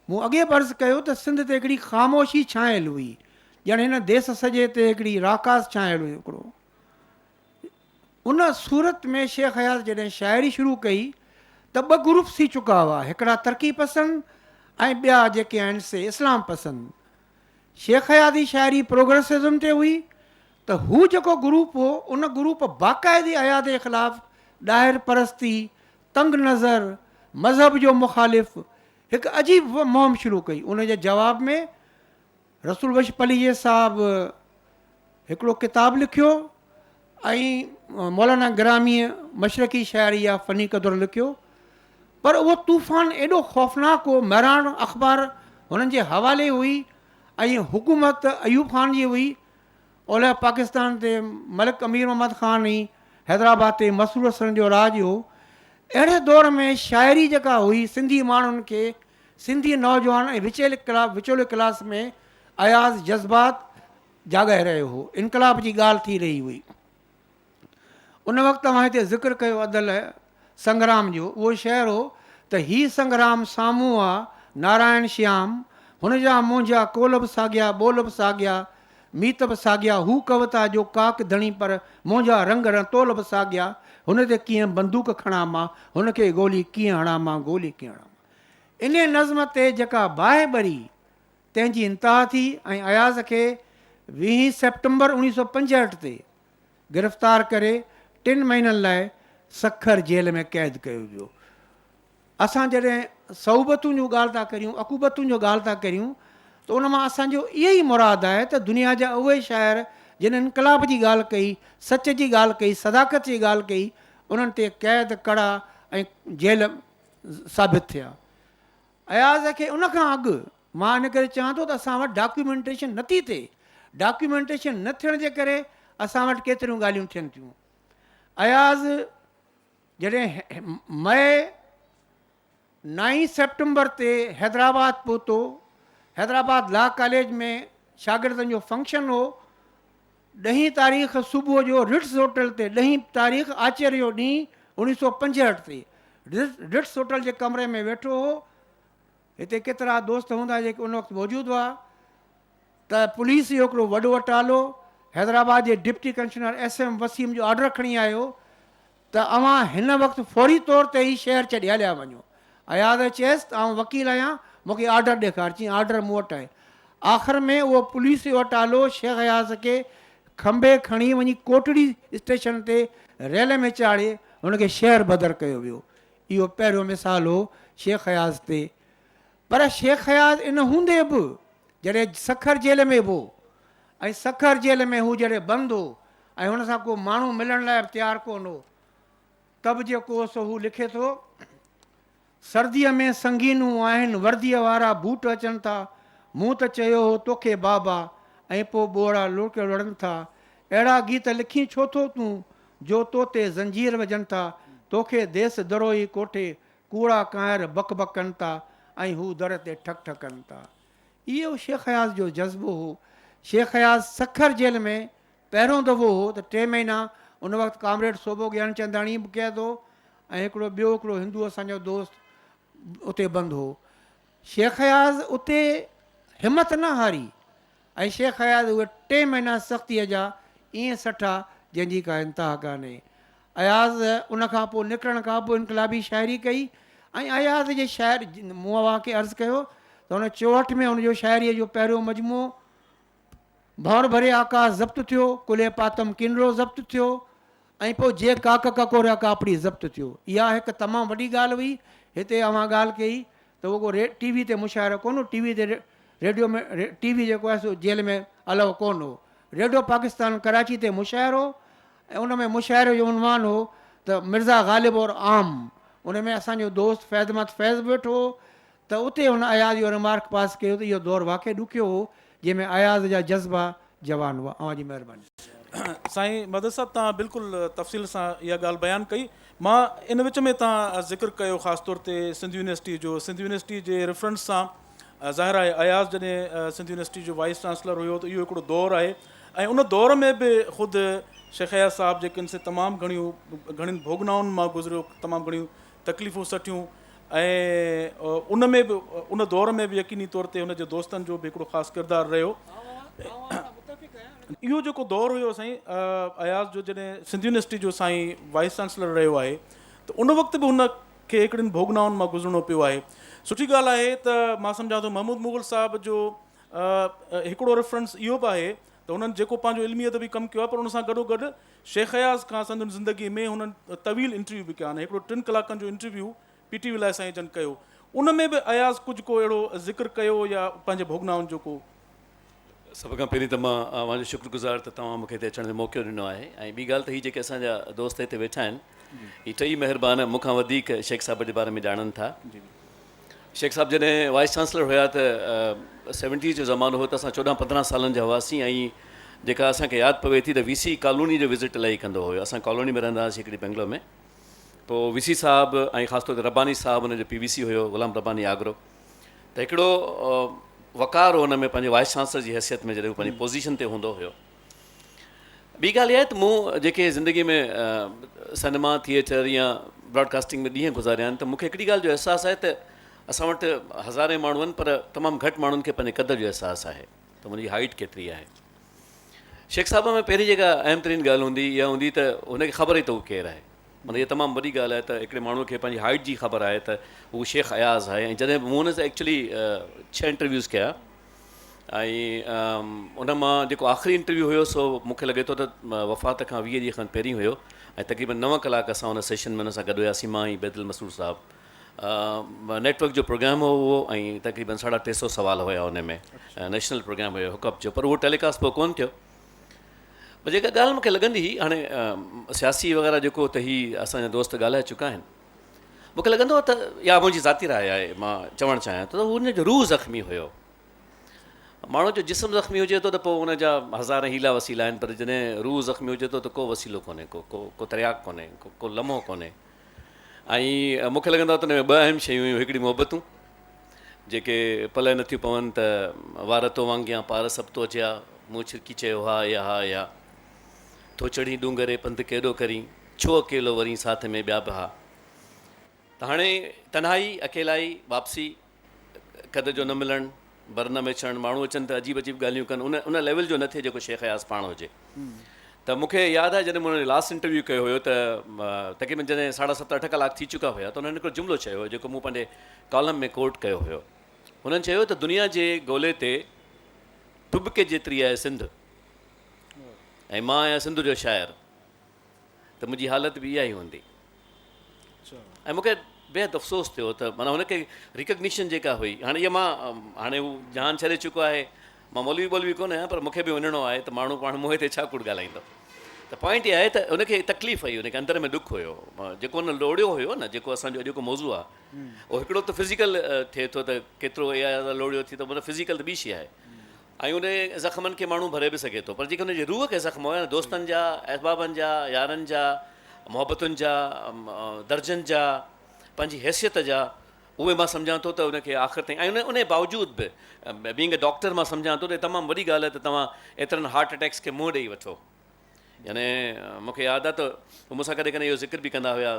مون اڳي به عرض ڪيو ته سنڌ تي هڪڙي خاموشي ڇانيل هئي، ڄڻ هن ديس سڄي تي هڪڙي راڪاس ڇانيل هيو هڪڙو. ان صورت ۾ شيخ اياز جڏهن شاعري شروع ڪئي ته ٻه گروپس ٿي چڪا هئا، هڪڙا ترقي پسند ۽ ٻيا جيڪي آهن سي اسلام پسند. شيخ اياز جي شاعري پروگريسزم تي هئي ته هو جيڪو گروپ هو ان گروپ باقاعدي اياز جي خلاف ڏاهر پرستي، تنگ نظر، مذهب جو مخالف هڪ عجيب مهم شروع ڪئي. ان جي جواب ۾ رسول بخش پليجي صاحب هڪڙو ڪتاب لکيو ۽ مولانا گراميء مشرقي شاعري يا فني قدر لکيو پر اهو طوفان ايڏو خوفناڪ هو، مهراڻ اخبار هنن جي حوالي هئي ۽ حڪومت ايوب خان جي هئي، اولهه پاڪستان تي ملڪ امير محمد خان ۽ حيدرآباد تي مسرور حسن جو راڄ هو. اهڙي دور ۾ شاعري جيڪا هئي سنڌي ماڻهن کي سنڌي نوجوان ۽ وچيلي وچولي ڪلاس ۾ اياز جذبات جاڳائي رهيو هو. انقلاب جي ڳالهه ٿي رهي هئي. ان وقت توهان هتي ذڪر ڪيو ادل سنگرام جو، اهو شعر هو ته هي سنگرام سامهون آ نارائڻ شيام، هن جا منهنجا قول به ساڳيا ٻول به ساڳيا، ميت به ساڳيا، هو ڪوتا جو ڪاڪ ڌڻي پر منهنجا رنگ رنتول به ساڳيا، هن تي ڪيئن بندوق کڻان مان، هن کي گولي ڪيئن هڻان مان، گولي ڪيئن هڻان مان. انهيء نظم تي جيڪا باهه ٻري، تنهن جي انتها ٿي ۽ اياز کي ويهين سيپٽمبر 1965 تي گرفتار ڪري ٽن مهينن لاء سکر جيل ۾ قيد ڪيو ويو. اسان جڏهن صعوبتن جون ڳالهه ٿا ڪريون، عقوبتن جو ڳالهه ٿا ڪريون ته ان مان اسان جو اهو ئي مراد آهي ته دنيا جا اهي شاعر جن انقلاب جي ڳالهه ڪئي، سچ جي ڳالهه ڪئي، صداقت جي ڳالهه ڪئي، انهن تي قيد، ڪڙا ۽ جيل ثابت ٿيا. اياز کي ان کان اڳ مان ان ڪري چوان ٿو ته اسان وٽ ڊاڪيومينٽيشن نٿي ٿئي. ڊاڪيومينٽيشن نه ٿيڻ جي ڪري اسان وٽ ڪيتريون ڳالهيون ٿين ٿيون. اياز جڏهن مئي نائين سيپٽمبر تي حيدرآباد پهتو، حيدرآباد لا ڪاليج ۾ شاگردن جو فنڪشن هو، ڏهين تاريخ صبح جو رٽز هوٽل تي ڏهين تاريخ آچر جو ڏينهن 1965 تي رٽز هوٽل جي ڪمري ۾ ويٺو هو. هتي ڪيترا دوست هوندا جيڪي ان وقت موجود هئا ته پوليس جو هڪڙو وڏو اٽالو حيدرآباد جي deputy commissioner S M Waseem جو آرڊر کڻي آيو ته اوهان هن وقت فوري طور تي هي شهر ڇڏي هليا وڃو. اياز چيس ته آئون وڪيل آهيان، مون کي آرڊر ڏيکار. چيائين آرڊر مون وٽ آهي. آخر ۾ اهو پوليس جو اٽالو شيخ اياز کي کنڀي کڻي وڃي ڪوٽڙي اسٽيشن تي ريل ۾ چاڙهي هن کي شهر بدر ڪيو ويو. اهو پهريون مثال هو شيخ اياز تي. پر شيخ اياز ان هوندي به جڏهن سکر جيل ۾ به هو ۽ سکر جيل ۾ هو جڏهن بند هو ۽ هن سان ڪو ماڻهو ملڻ لاء به تيار ڪونه هو ته به جيڪو هو سو هو لکي ٿو، سرديء ۾ سنگينون آهن، ورديء وارا بوٽ اچن ٿا، مون ته چيو هو توکي بابا ۽ پوء ٻوڙا لڙڪ لڙن ٿا، اهڙا گيت لکين ڇو ٿو تون جو تو تي زنجير وجهن ٿا، توکي ديس دروهي ڪوٺي ڪوڙا ڪانئر بڪ بڪ ڪن ٿا ۽ هو در تي ٺڪ ٺڪ ڪن ٿا. اهو شيخ اياز جو جذبو هو. شيخ اياز سکر جيل ۾ پهريون دفعو هو ته ٽي مهينا ان وقت ڪامريڊ سوڀو گيانچنداڻي به قيد هو ۽ هڪڙو ٻيو هڪڙو هندو اسان جو دوست اتي بند هو. شيخ اياز اتي همت نه هاري ۽ شيخ اياز اهي ٽي مهينا سختيء جا ائين سٺا جنهن جي ڪا انتها ڪانهي. اياز ان کان پوء نڪرڻ کان پوء انقلابي شاعري ڪئي ۽ اياز جي شاعر مون اوهان کي عرض ڪيو ته هن 64 ۾ هن جو شاعريء جو پهريون مجموعو ڀنور ڀري آڪاس ضبط ٿيو، ڪلهي پاتم ڪينرو ضبط ٿيو ۽ پوء جي ڪاڪ ڪڪوريا ڪاپڙي ضبط ٿيو. اها هڪ تمام وڏي ڳالهه هئي. هتي اوهان ڳالهه ڪئي ته اهو ڪو ٽي وي تي مشاعرو ڪونه هو، ٽي وي تي ريڊيو ۾ ٽي وي جيڪو آهي سو جيل ۾ الائو ڪونه هو. ريڊيو پاڪستان ڪراچي تي مشاعرو ۽ ان ۾ مشاعري جو عنوان هو ته مرزا غالب اور عام ان ۾ اسان جو دوست فيض احمد فيض به ويٺو هو ته اتي هن اياز اهو رمارڪ پاس ڪيو ته اهو دور واقعي ڏکيو هو جنهن ۾ اياز جا جذبا جوان هئا. اوهان جي مهرباني. سائين مدد صاحب توهان بلڪل تفصيل سان اها ڳالهه بيان ڪئي. مان ان وچ ۾ توهان ذڪر ڪيو خاص طور تي سنڌ يونيورسٽي جو، سنڌ يونيورسٽي جي ريفرنس سان ظاهر آهي اياز جڏهن سنڌ يونيورسٽي جو وائيس چانسلر هيو ته اهو هڪڙو دور آهي ۽ ان دور ۾ به خود شيخ اياز صاحب جيڪي ان سي تمام گهڻيون گهڻين ڀوڳنائن مان گذريو تمام گهڻيون تڪليفون سٺيون ۽ ان ۾ به ان دور ۾ به يقيني طور تي هن جي دوستن جو به هڪڙو خاص ڪردار رهيو. اهو جيڪو دور هيو سائين اياز جو جڏهن سنڌ يونيورسٽي جو سائين وائيس چانسلر رهيو آهي ته ان وقت به هن کي هڪڙين ڀوڳنائن مان گذرڻو پيو آهي. سٺي ڳالهه آهي ته مان سمجهان ٿو محمود مغل صاحب جو هڪڙو ريفرنس اهو به آهي ته هنن جيڪو پنهنجو علمي ادبي ڪم ڪيو آهي پر ان سان گڏو گڏ شيخ اياز کان سندن زندگي ۾ هنن طويل انٽرويو به ڪيا آهن. هڪڙو ٽن ڪلاڪن جو انٽرويو پي ٽي وي لاء سائين جن ڪيو ان ۾ به اياز ڪجهه ڪو اهڙو ذڪر ڪيو يا پنهنجي ڀوڳنائن جو ڪو. سڀ کان پهرين ته مان اوهان جو شڪر گذار ته توهان مون کي هتي اچڻ جو موقعو ڏنو آهي ۽ ٻي ڳالهه ته هي جيڪي اسان جا دوست هتي ويٺا آهن هي ٽئي مهربان مون کان وڌيڪ شيخ صاحب جي باري ۾ ڄاڻن ٿا. شيخ صاحب جڏهن وائيس چانسلر هيا ته سيونٽيز جو زمانو هو ته اسان چوڏهن پندرهن سالن جا هئاسين ۽ جيڪا اسان کي ياد پوي ٿي ته وي سي ڪالوني جو وزٽ الاهي ڪندو هيو اسان ڪالوني ۾ رهندا هئاسين هڪڙي بنگلو ۾ پوء وي سي صاحب ۽ خاص طور تي رباني صاحب ان جو پي وي سي هيو غلام رباني آگرو ته هڪڙو وقار هو ان ۾ پنهنجي وائيس چانسلر جي حيثيت ۾ جڏهن هو پنهنجي پوزيشن تي هوندو هيو. ٻي ڳالهه اها آهي ته مون جيڪي زندگي ۾ سئنيما، ٿيئٽر يا براڊ ڪاسٽنگ ۾ ڏينهن گذاريا آهن ته مون کي هڪڙي ڳالهه جو احساس آهي ته اسان وٽ هزارين ماڻهو آهن پر تمام گهٽ ماڻهن کي پنهنجي قد جو احساس آهي ته منهنجي هائيٽ ڪيتري آهي. شيخ صاحب ۾ پهرين جيڪا اهم ترين ڳالهه هوندي اها هوندي ته هن کي خبر هئي ته هو ڪير آهي. معنيٰ اها تمام وڏي ڳالهه آهي ته هڪڙي ماڻهوء کي پنهنجي هائيٽ جي خبر آهي ته هو شيخ اياز آهي ۽ جڏهن به مون هن سان ايڪچولي ڇهه انٽرويوز ڪيا ۽ ان مان جيڪو آخري انٽرويو هيو سو مون کي لڳي ٿو ته وفات کان 20 ڏينهن کن پهرين هيو ۽ تقريبن نو ڪلاڪ اسان ان سيشن ۾ ان سان گڏ هياسين مان ۽ بيدل مسرور صاحب نيٽ ورڪ جو پروگرام هو اهو ۽ تقريبن ساڍا ٽي سو سوال هيا ان ۾ نيشنل پروگرام هيو هڪ اپ جو پر اهو ٽيليڪاسٽ پوء ڪونه ٿيو پر جيڪا ڳالهه مون کي لڳندي هئي هاڻي سياسي وغيره جيڪو ته هي اسان جا دوست ڳالهائي چڪا آهن مون کي لڳندو هو ته يا منهنجي ذاتي راء آهي مان چوڻ چاهيان ٿو ته هن جو روح زخمي هيو ماڻهو جو جسم زخمي هجي ٿو ته پوء ان جا هزارين حيلا وسيلا آهن پر جڏهن روح زخمي هجي ٿو ته ڪو وسيلو ڪونهي ڪو ڪو ڪو ترياق ڪونهي ڪو ڪو لمحو ڪونهي ۽ مون کي لڳندو آهي ته ان ۾ ٻه اهم شيون هيون هڪڙي محبتون جيڪي پلئه نٿيون پون ته وار تو وانگيان پار سڀ تو جيا مون ڇرڪي چيو ها اي ها اي ها ٿو چڙهين ڏونگري پنڌ ڪيڏو ڪرين ڇو اڪيلو ورين ساٿ ۾ ٻيا به ها ته هاڻي تنهائي اڪيلائي واپسي قد جو نه ملڻ، بر نه ميڇڻ، ماڻهو اچن ته عجيب عجيب ڳالهيون ڪن، ان ان ليول جو نه ٿئي جيڪو شيخ اياز پاڻ هجي. ته مون کي ياد آهي جڏهن مون ان جو لاسٽ انٽرويو ڪيو هيو ته تقريبن جڏهن ساڍا ست اٺ ڪلاڪ ٿي چڪا هيا ته انهن هڪڙو جملو چيو هيو جيڪو مون پنهنجي ڪالم ۾ ڪوٽ ڪيو هيو. هنن چيو ته دنيا جي گولي تي ٽٻڪي جيتري آهي سنڌ ۽ مان آهيان سنڌ جو شاعر ته منهنجي حالت به اها ئي هوندي. ۽ مون کي بيحد افسوس ٿيو ته معنيٰ هن کي ريڪگنيشن جيڪا هئي هاڻي اها مان هاڻي هو جهان ڇڏي چڪو آهي مان مولوي ٻولوي ڪونه آهيان پر مون کي به وڃڻو آهي ته ماڻهو پاڻ منهن تي ڇا ڪوڙ ڳالهائيندو ته پوائنٽ اها آهي ته هن کي تڪليف هئي هن کي اندر ۾ ڏک هيو جيڪو هن لوڙيو هيو نه جيڪو اسانجو اڄوڪو موضوع آهي اهو هڪڙو ته فزيڪل ٿئي ٿو ته ڪيترو اها لوڙيو ٿي ٿو مطلب فزيڪل ته ٻي شي آهي ۽ ان زخمن کي ماڻهو ڀري به سگهي ٿو پر جيڪي ان جي روح کي زخم هيا نه دوستن جا، احبابن جا، يارن جا، محبتن جا، درجن جا، پنهنجي حيثيت جا اهي مان سمجهان ٿو ته ان کي آخر تائين ۽ ان جي باوجود به بينگ اي ڊاڪٽر مان سمجهان ٿو ته تمام وڏي ڳالهه آهي ته توهان ايترن هارٽ اٽيڪس کي منهن ڏئي وٺو. يعني مون کي ياد آهي ته هو مون سان ڪڏهن ڪڏهن اهو ذڪر به ڪندا هيا،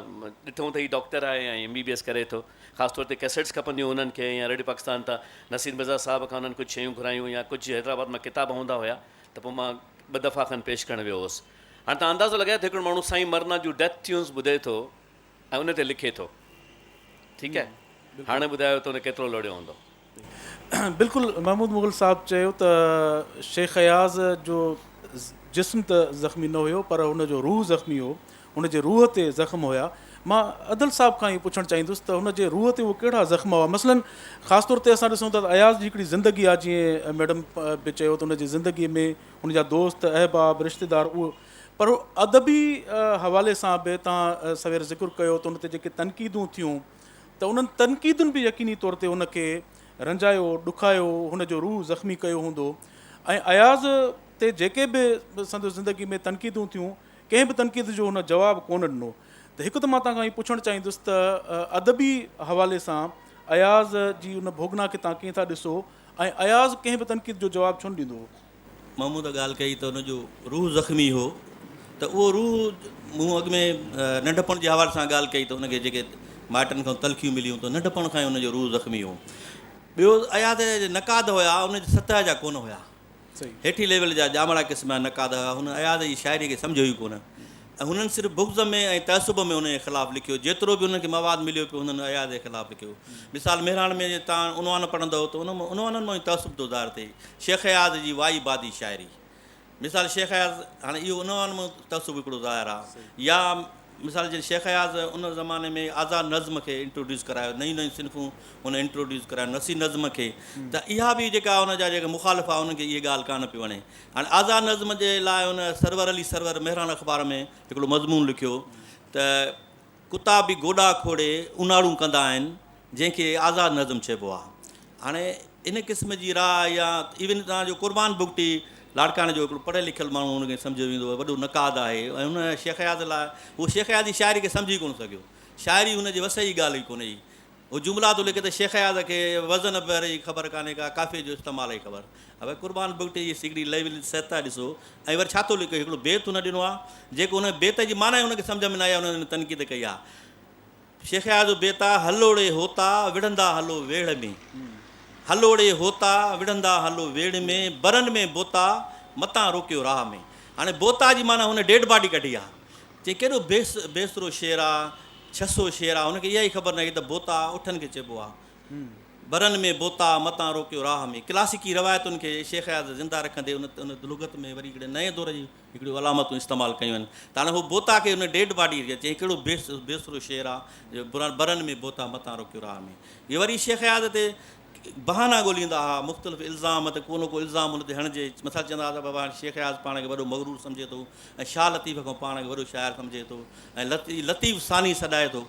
ڏٺئون ته هي ڊاڪٽر آهي ۽ ايم بي بي ايس ڪري ٿو. خاص طور تي ڪئسيٽس کپنديون هيون هنن کي يا ريڊيو پاڪستان تان نصير مرزا صاحب کان هنن ڪجهه شيون گهرايون يا ڪجهه حيدرآباد مان ڪتاب هوندا هيا ته پوء مان ٻه دفعا کن پيش ڪرڻ ويو هوس. هاڻي توهان اندازو لڳايو ته هڪڙو ماڻهو سائين مرنا جون ڊيٿ ٽيونز ٻڌي ٿو ۽ ان تي لکي ٿو. ٺيڪ آهي. هاڻي ٻڌايو ته هن ڪيترو لوڙيو هوندو. بلڪل محمود مغل صاحب چيو ته شيخ اياز جو جسم ته زخمي نه هيو پر هن جو روح زخمي هو، هن جي روح تي زخم هيا. مان ادل صاحب کان اهو پڇڻ چاهيندس ته هن جي روح تي اهي ڪهڙا زخم هئا؟ مثلاً خاص طور تي اسان ڏسون ٿا ته اياز جي هڪڙي زندگي آهي جيئن ميڊم به چيو ته هن جي زندگي ۾ هن جا دوست، احباب، رشتيدار اهو پر ادبي حوالي سان به توهان سوير ذڪر ڪيو ته ان تي جيڪي تنقيدون ٿيون ته انهن تنقيدن به يقيني طور تي هن کي رنجايو، ڏکايو، هن جو روح زخمي ڪيو هوندو ۽ اياز تي جيڪي به سندس زندگي ۾ تنقيدون ٿيون، ڪنهن به تنقيد جو هن جواب ڪونه ڏنو. ته هڪ ته مان توهان کان اهو پڇڻ چاهيندس ته ادبي حوالي سان اياز جي ان ڀوڳنا کي توهان ڪيئن ٿا ڏسو ۽ اياز ڪنهن به تنقيد جو جواب ڇو نه ڏيندو هو؟ محمود ڳالهه ڪئي ته ان جو روح زخمي هو ته اهو روح مون اڳ ۾ ننڍپڻ جي حوالي سان ڳالهه ڪئي ته ان کي جيڪي مائٽن کان تلخيون مليون ته ننڍپڻ کان ئي ان جو روح زخمي هو. ٻيو اياز جا جيڪي نقاد هيا ان جي سطح جا ڪونه هيا. هيٺين ليول جا ڄامڙا قسم جا نقاد هيا. هن اياز جي شاعريء کي سمجهيو ئي ڪونه ۽ هنن صرف بغض ۾ ۽ تعصب ۾ ان جي خلاف لکيو. جيترو به انهن کي مواد مليو پيو هنن اياز جي خلاف لکيو. مثال مهراڻ ۾ جي توهان عنوان پڙهندؤ ته ان عنوانن مان ئي تعصب ٿو ظاهر ٿئي. شيخ اياز جي وائي بادي شاعري. مثال شيخ اياز هاڻي اهو عنوان مان تعصب هڪڙو ظاهر آ. يا مثال جڏهن شيخ اياز ان زماني ۾ آزاد نظم کي انٽروڊيوس ڪرايو، نيون نيون صنفون هن انٽروڊيوس ڪرايون، نثري نظم کي، ته اها به جيڪا ان جا جيڪا مخالف آ انهن کي اها ڳالهه ڪانه پئي وڻي. هاڻي آزاد نظم جي لاء هن سرور علي سرور مهراڻ اخبار ۾ هڪڙو مضمون لکيو ته ڪتا به گوڏا کوڙي اوناڙون ڪندا آهن جنهن کي آزاد نظم چئبو آهي. هاڻي ان قسم جي راء يا ايون توهان جو قربان بگٽي لاڙڪاڻي جو هڪڙو پڙهيل لکيل ماڻهو هن کي سمجهيو ويندو هو وڏو نقاد آهي ۽ هن شيخ اياز لاء هو شيخ اياز جي شاعري کي سمجهي ڪونه سگهيو. شاعري هن جي وس جي ڳالهه ئي ڪونه هئي. هو جملا ٿو لکي ته شيخ اياز کي وزن بحر جي خبر ڪانهي ڪا قافيي جو استعمال جي خبر. ابي قربان بگٽي جي سگڙي ليول سهتا ڏسو ۽ وري ڇا ٿو لکي هڪڙو بيت هن ڏنو آهي جيڪو ان بيت جي معنيٰ ئي هن کي سمجهه ۾ نه آئي آهي هن تنقيد ڪئي آهي. شيخ اياز جو بيت آهي هلوڙي هوتا وڙهندا هلو ويڙهه ۾ هلوڙي هوتا وڙهندا هلو ويڙهه ۾ برن ۾ بوتا متان روڪيو راهه ۾ هاڻي بوتا جي معنيٰ هن ڊيڊ باڊي ڪڍي آهي چئي ڪيڏو بيسرو شعر آ، ڇسو شعر آ، هن کي اها ئي خبر ناهي ته بوتا اٺن کي چئبو آ. برن ۾ بوتا، متان روڪيو راهه ۾. ڪلاسيڪي روايتن کي شيخ اياز زنده رکندي ان ان لغت ۾ وري هڪڙي نئين دور جون هڪڙيون علامتون استعمال ڪيون آهن ته هاڻي هو بوتا کي ان ڊيڊ باڊي کي چئي ڪهڙو بيسرو شعر آ جو برن ۾ بوتا متان روڪيو راهه ۾. هي وري شيخ اياز تي بهانا ڳوليندا ها، مختلف الزام ته ڪو نه ڪو الزام هن تي هڻجي. مثال چوندا ها ته بابا هاڻي شيخ اياز پاڻ کي وڏو مغرور سمجهي ٿو ۽ شاهه لطيف کان پاڻ کي وڏو شاعر سمجهي ٿو ۽ لطيف ثاني سڏائي ٿو.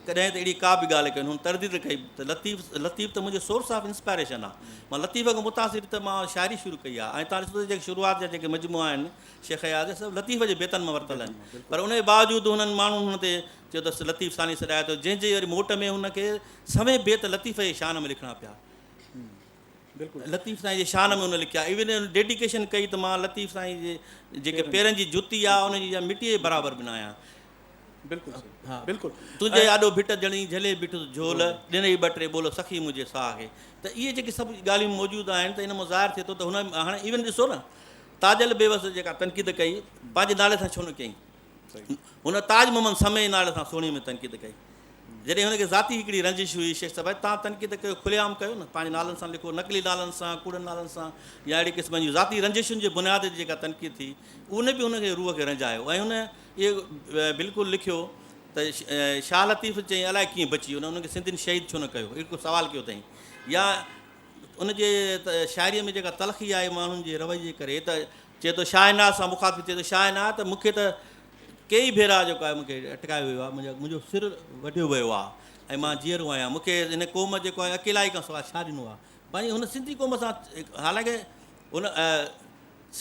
ڪڏهن ته اهڙي ڪا به ڳالهه ڪين. هن ترديد ڪئي ته لطيف لطيف ته منهنجو سورس آف انسپائريشن آهي. مان لطيف کان متاثر ٿي ته مان شاعري شروع ڪئي آهي ۽ توهان ڏسو ته جيڪي شروعات جا جيڪي مجموعا آهن شيخ اياز جا سڀ لطيف جي بيتن مان ورتل آهن. پر ان جي باوجود هنن ماڻهن هن تي چيو ته لطيف ثاني سڏائي ٿو جنهن جي وري موٽ ۾ هن کي سوين بيت لطيف جي شان ۾ لکڻا پيا. لطيف سائين جي شان ۾ هن لکيا. ايون هن ڊيڊيڪيشن ڪئي ته مان لطيف سائين جي جيڪي پيرن جي جتي آ ان جي مٽيء جي برابر به نه آهيان. بلڪل صحيح بلڪل. تنهنجي آڏو ڀٽ جڻي جهلي بيٺس جهول، ڏنئي ٻه ٽي ٻول سخي منهنجي ساهه کي. ته اهي جيڪي سڀ ڳالهيون موجود آهن ته ان مان ظاهر ٿئي ٿو ته هن هاڻي ايون ڏسو نه تاجل بيوس جيڪا تنقيد ڪئي پنهنجي نالي سان ڇو نه ڪيائين. هن تاج محمد سمي جي نالي سان سهڻي ۾ تنقيد ڪئي. جڏهن هن کي ذاتي هڪڙي رنجش هئي، شيخ صاحب توهان تنقيد ڪيو کلي عام ڪيو نه، پنهنجي نالن سان لکو، نقلي نالن سان، ڪوڙن نالن سان يا اهڙي قسم جون ذاتي رنجشن جي بنياد تي جيڪا تنقيد ٿي، ان به هن کي روح کي رنجايو ۽ هن اهو بلڪل لکيو ته شاهه لطيف چيائين الائي ڪيئن بچي ويو، ان کي سنڌين شهيد ڇو نه ڪيو، اهڙو سوال ڪيو اٿائين يا ان جي شاعريء ۾ جيڪا تلخي آهي ماڻهن جي رويي جي ڪري ته چئي ٿو شاهه عنايت سان مخاطب ٿئي ٿو شاهه عنايت مون کي ته ڪيئي ڀيرا جيڪو آهي مون کي اٽڪايو ويو آهي منهنجو سر وڍيو ويو آهي ۽ مان جيئرو آهيان مون کي هن قوم جيڪو آهي اڪيلائي کان سواء ڇا ڏنو آهي پنهنجي هن سنڌي قوم سان حالانڪه هن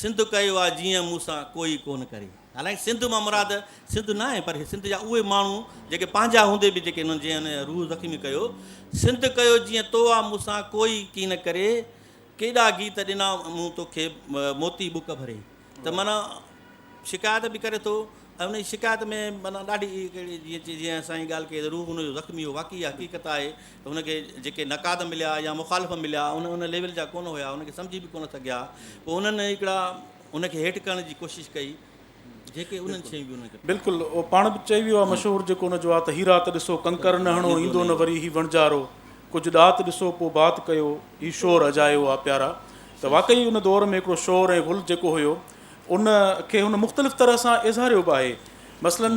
سنڌ ڪيو آهي جيئن مون سان ڪوئي ڪونه ڪري حالانڪه سنڌ مان مراد سنڌ نه آهي پر سنڌ جا اهي ماڻهو جيڪي پنهنجا هوندي به جيڪي انهن جنهن روح زخمي ڪيو سنڌ ڪيو جيئن تو آ مون سان ڪوئي ڪين ڪري ڪيڏا گيت ڏنا مون توکي موتي ٻڪ ڀري ته معنيٰ شڪايت به ڪري ٿو ۽ ان جي شڪايت ۾ معنيٰ ڏاڍي ڪهڙي جيئن جيئن سائين ڳالهه ڪئي ته روح هن جو زخمي هو واقعي اها حقيقت آهي ته هن کي جيڪي نقاد مليا يا مخالف مليا ان ان ليول جا ڪونه هيا ان کي سمجهي به ڪونه سگهيا پوء انهن هڪڙا ان کي هيٺ ڪرڻ جي ڪوشش ڪئي جيڪي انهن شين به انهن کي. بلڪل اهو پاڻ به چئي ويو آهي مشهور جيڪو ان جو آهي ته هي رات ڏسو ڪنڪر نه هڻو ايندو نه وري هي وڻجارو ڪجهه ڏات ڏسو پوء بات ڪيو هي شور اجايو آ پيارا ته واقعي ان دور ۾ هڪڙو شور ۽ غل جيڪو هيو ان کي هن مختلف طرح سان اظهاريو به آهي مثلاً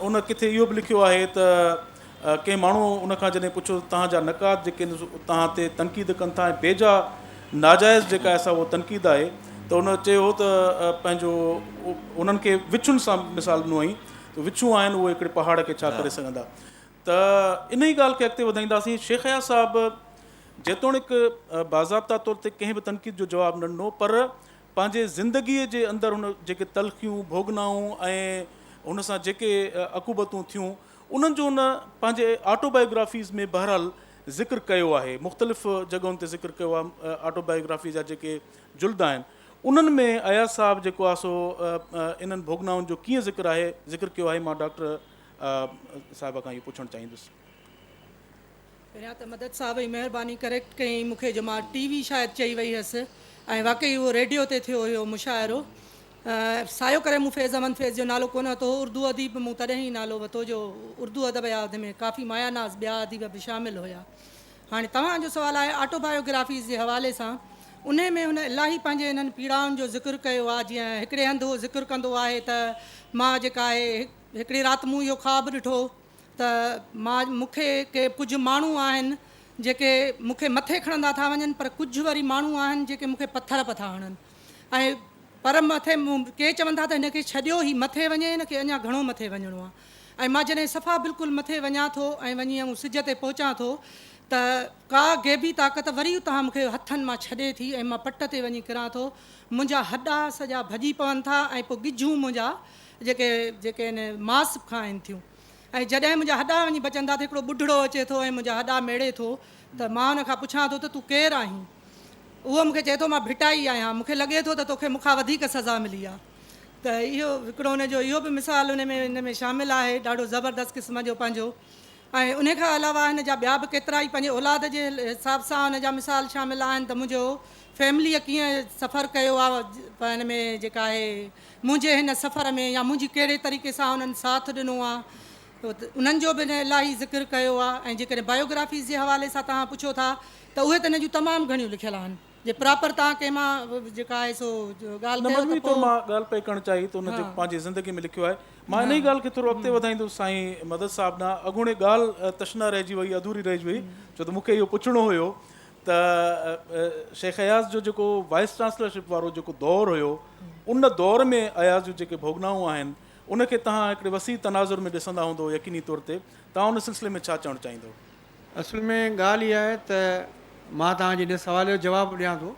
ان ڪٿي اهو به لکيو آهي ته ڪنهن ماڻهو ان کان جڏهن پڇيو ته توهان جا نقاد جيڪي توهان تي تنقيد ڪن ٿا ۽ بيجا ناجائز جيڪا آهي سا اها تنقيد آهي ته ان چيو ته پنهنجو انهن کي وڇن سان مثال ڏنو هئائين ته وڇون آهن اهي هڪڙي پهاڙ کي ڇا ڪري سگهندا ته انهي ڳالهه کي اڳتي وڌائينداسين شيخ اياز صاحب جيتوڻيڪ باضابطا طور تي ڪنهن به تنقيد جو جواب نه ڏنو پر پنهنجي زندگيء جي اندر هن جيڪي تلخيون، ڀوڳنائون ۽ هن سان جيڪي عقوبتون ٿيون، انهن جو هن پنهنجي آٽو بايوگرافيز ۾ بهرحال ذڪر ڪيو آهي، مختلف جڳهن تي ذڪر ڪيو آهي، آٽو بايوگرافي جا جيڪي جلد آهن انهن ۾ اياز صاحب جيڪو آهي سو انهن ڀوڳنائن جو ڪيئن ذڪر آهي ذڪر ڪيو آهي مان ڊاڪٽر صاحبه کان اهو پڇڻ چاهيندس. پهريان ته مدد صاحب جي مهرباني ڪريڪٽ ڪيائين مون کي جو مان ٽي وي شايد چئي وئي هيس ۽ واقعي اهو ريڊيو تي ٿيو هيو مشاعرو سايو ڪري مون فيض احمد فيض جو نالو ڪونه ورتو هو اردو اديب مون تڏهن ئي نالو ورتو جو اردو ادب جا ان ۾ ڪافي مايا ناز ٻيا اديب به شامل هيا هاڻي توهان جو سوال آهي آٽو بايو گرافيز جي حوالي سان انهي ۾ هن الاهي پنهنجي انهن پيڙائن جو ذڪر ڪيو آهي جيئن هڪڙي هنڌ هو ذڪر ڪندو آهي ته مان جيڪا آهي هڪڙي رات مون اهو خواب ڏٺو ته مان مون کي ڪي ڪجهه ماڻهو آهن جيڪي مون کي مٿي کڻندا ٿا وڃن پر ڪجهه وري ماڻهو آهن جيڪي مون کي پٿر به ٿا هڻن ۽ پر مٿي ڪي چون ٿا ته هن کي ڇڏيو هي مٿي وڃي هن کي اڃا گهڻو مٿي وڃڻو آهي ۽ مان جڏهن صفا بلڪل مٿي وڃان ٿو ۽ وڃي آئون سج تي پهچان ٿو ته ڪا غيبي طاقت وري اتان مون کي هٿن مان ڇڏي ٿي ۽ مان پٽ تي وڃي ڪران ٿو. منهنجا هڏا سڄا ڀڄي پون ٿا ۽ پوء ڳجهون منهنجا جيڪي جيڪي آهن ماس کائن ٿيون ۽ جڏهن منهنجا هڏا وڃي بچن ٿا ته هڪڙو ٻڍڙو اچي ٿو ۽ منهنجا هڏا ميڙي ٿو ته مان ان کان پڇان ٿو ته تون ڪير آهين؟ اهو مون کي چئي ٿو مان ڀٽائي آهيان. مون کي لڳي ٿو ته توکي مون کان وڌيڪ سزا ملي آهي. ته اهو هڪڙو ان جو اهو به مثال ان ۾ ان ۾ شامل آهي ڏاڍو زبردست قسم جو پنهنجو ۽ ان کان علاوه هن جا ٻيا به ڪيترائي پنهنجي اولاد جي حساب سان ان جا مثال شامل آهن ته منهنجو فيمليء ڪيئن سفر ڪيو آهي ان ۾ جيڪا آهي منهنجي هن سفر ۾ يا منهنجي ڪهڙي طريقي سان انهن ساٿ ڏنو آهي انهن جو به هن الاهي ذڪر ڪيو آهي ۽ جيڪڏهن بايوگرافيز جي حوالي سان توهان پڇو ٿا ته اهي ته هن جون تمام گهڻيون لکيل آهن. جي پراپر توهان ڪنهن مان جيڪا آهي سو ڳالهه نه ڪيو ته مجموعي طور پوء مان ڳالهه پئي ڪرڻ چاهي ته هن جيڪو پنهنجي زندگي ۾ لکيو آهي مان انهي ڳالهه کي ٿورو اڳتي وڌائيندس سائين مدد صاحب ڏانهن اڳوڻي ڳالهه تشنه رهجي وئي اڌوري رهجي وئي ڇو ته مون کي اهو پڇڻو هيو ته شيخ اياز جو جيڪو وائيس چانسلرشپ وارو جيڪو دور هيو ان دور ۾ اياز جون جيڪي ڀوڳنائون آهن ان کي توهان هڪڙي وسيع تناظر ۾ ڏسندا هوندو يقيني طور تي توهان ان سلسلي ۾ ڇا چوڻ چاهيندو؟ اصل ۾ ڳالهه اها آهي ته مان توهان جي ان سوال جو جواب ڏيان ٿو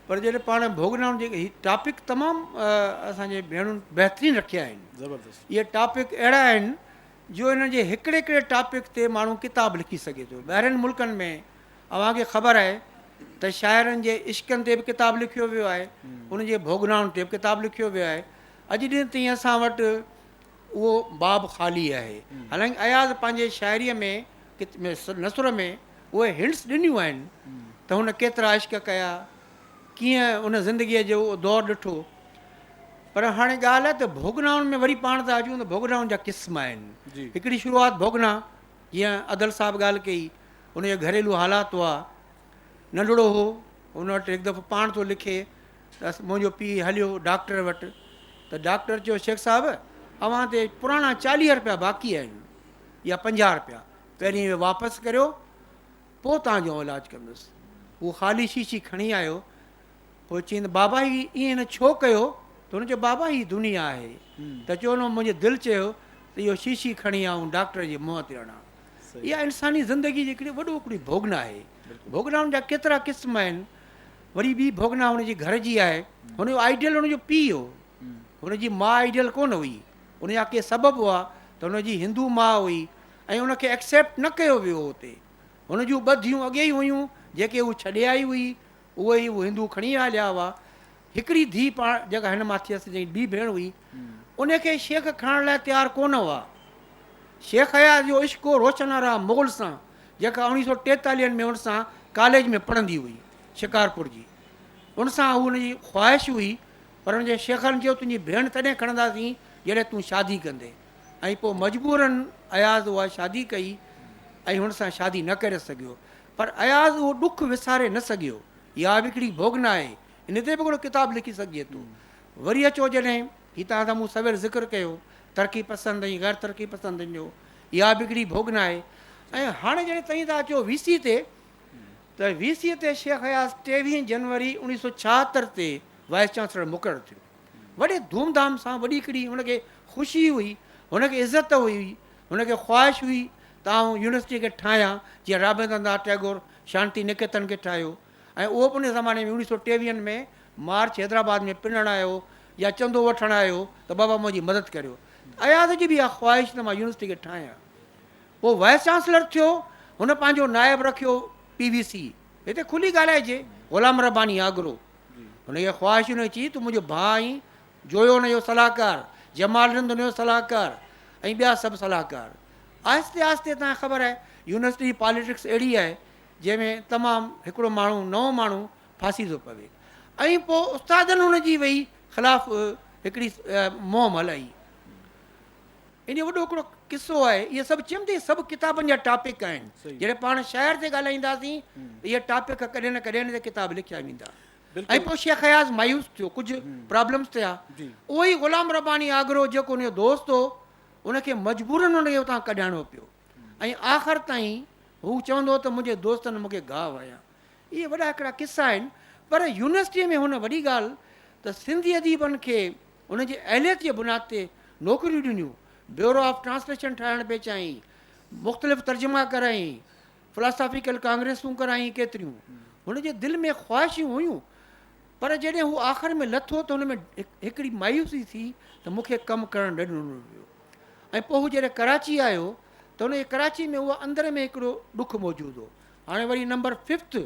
پر جڏهن پاڻ ڀوڳنائن جي هي ٽاپڪ تمام اسان جي ڀيڻن بهترين رکيا آهن زبردست اهي ٽاپڪ اهڙا آهن جو انهن جي هڪڙي هڪڙي ٽاپڪ تي ماڻهو ڪتاب لکي سگهي ٿو ٻاهرين ملڪن ۾ اوهان کي خبر آهي ته شاعرن جي عشقن تي به ڪتاب لکيو ويو آهي انهن جي ڀوڳنائن تي به ڪتاب لکيو ويو آهي اڄ ڏينهن تائين اسان وٽ اهو باب خالي آهي. حالانڪ اياز پنهنجي شاعريء ۾ نثر ۾ اهي هنٽس ڏنيون آهن ته هن ڪيترا عشق ڪيا، ڪيئن ان زندگيء جو اهو دور ڏٺو. پر هاڻي ڳالهه آهي ته ڀوڳنائن ۾ وري پاڻ ٿا اچون ته ڀوڳنائن جا قسم آهن. هڪڙي شروعات ڀوڳنا، جيئن ادل صاحب ڳالهه ڪئي، هن جا گهريلو حالات هئا، ننڍڙو هو، هن وٽ هڪ دفعو پاڻ ٿو لکي ته منهنجو پيء هليو ڊاڪٽر وٽ ته ڊاڪٽر چيو شيخ صاحب اوهان تي پراڻا 40 رپيا باقي آهن يا 50 رپيا پهرين اهي واپس ڪريو پوء توهان جو علاج ڪندس. هو خالي شيشي کڻي آيو پوء چيائين ته بابا هي ائين هن ڇو ڪيو ته هن چيو بابا هي دنيا آهي ته چيو نه منهنجي دل چيو ته اهو شيشي کڻي آئون ڊاڪٽر جي منهن تي هڻان. اها انساني زندگي جي هڪڙي وڏو هڪڙي ڀوڳنا آهي. ڀوڳنائن جا ڪيترا قسم آهن. وري ٻي ڀوڳنا هن جي گهر جي آهي. هن جو آئيڊيل هن جو پيء هو. هن جي ماء آئيڊيل ڪونه هئي. ان جا ڪي سبب هئا ته هن جي هندو ماء هئي ۽ ان کي ايڪسيپٽ نه ڪيو ويو هو اتي. هن جون ٻه ڌيئون اڳي ئي هيون جيڪي هو ڇڏي آئي هئي. اهي ئي هو هندو کڻي هليا هئا. هڪڙي ڌيء پاڻ جيڪا هن مان ٿيس جنهن جي ٻي ڀيڻ هئي ان کي شيخ کڻڻ لاء تيار ڪونه هئا. شيخ اياز جو عشق هو روشن آرا مغل سان جيڪا 1943 ۾ هن سان ڪاليج ۾ پڙهندي هئي شڪارپور جي. ان سان هو هن جي خواهش هئي پر هن جي شيخن چيو تنهنجي ڀيڻ تڏهن کڻنداسين جڏهن تون شادي ڪندين ۽ پوء مجبورن اياز اها شادي ڪئي ۽ هن سان شادي نه ڪري سگهيو پر اياز اهو ڏک وساري نه سگهيو. اها به هڪڙي ڀوڳنا آهي. ان تي به هڪڙو ڪتاب لکي سگهجي ٿو. وري اچو جڏهن هي توهان سان مون سوير ذڪر ڪيو ترقي پسند ۽ غير ترقي پسندن جو اها به هڪڙي ڀوڳنا آهي ۽ هاڻي جڏهن توهين ٿا اچو وي سي تي ته وي سي تي شيخ اياز 23 جنوري 1976 تي وائيس چانسلر مقرر ٿيو. وڏي ڌوم ڌام سان وڏي هڪڙي هن کي خوشي هئي، هن کي عزت هئي، هن کي خواهش هئي ته آئون يونيورسٽي کي ٺاهيان جيئن رابندر ناٿ ٽئگور شانتي نڪيتن کي ٺاهيو ۽ اهو به ان زماني ۾ 1923 ۾ مارچ حيدرآباد ۾ پنڻ آيو يا چندو وٺڻ آيو ته بابا منهنجي مدد ڪريو. اياز جي به اها خواهش ته مان يونيورسٽي کي ٺاهيان. پوء وائيس چانسلر ٿيو. هن پنهنجو نائب رکيو پي وي سي، هتي کلي ڳالهائجي، غلام رباني آگرو. هن کي خواهش هن چي تون منهنجو ڀاء آهين، جويو هن جو صلاحڪار، جمال رند هن جو صلاحڪار ۽ ٻيا سڀ صلاحڪار. آهستي آهستي توهان کي خبر آهي يونيورسٽي جي پاليٽڪس اهڙي آهي جنهن ۾ تمام هڪڙو ماڻهو نئون ماڻهو ڦاسي ٿو پوي ۽ پوء استادن هن جي وئي خلاف هڪڙي مهم هلائي. ان جو وڏو هڪڙو قصو آهي. اهي سڀ چيم ته اهي سڀ ڪتابن جا ٽاپڪ آهن. جڏهن پاڻ شاعر تي ڳالهائينداسين ته اهي ٽاپڪ ڪڏهن نه ڪڏهن ان تي ڪتاب لکيا ويندا. ۽ پوء شيخ اياز مايوس ٿيو، ڪجهه پرابلمس ٿيا. اهو ئي غلام رباني آگرو جيڪو ان جو دوست هو، ان کي مجبورن ان کي اتان ڪڍائڻو پيو ۽ آخر تائين هو چوندو هو ته منهنجي دوستن مون کي گاهه هنيا. اهي وڏا هڪڙا قصا آهن پر يونيورسٽيء ۾ هن وڏي ڳالهه ته سنڌي اديبن کي انهن جي اهليت جي بنياد تي نوڪريون ڏنيون، بيورو آف ٽرانسليشن ٺاهڻ پئي چاهيائين، مختلف ترجما ڪرايائين، فلاسافيڪل ڪانگريسون ڪرايائين ڪيتريون. هن جي دل ۾ خواهشون هيون پر جڏهن هو آخر ۾ لٿو ته هن ۾ هڪڙي مايوسي ٿي ته مون کي ڪم ڪرڻ نه ڏنو ويو ۽ پوء هو جڏهن ڪراچي آيو ته هن جي ڪراچي ۾ اهو اندر ۾ هڪڙو ڏک موجود هو. هاڻي وري نمبر ففٿ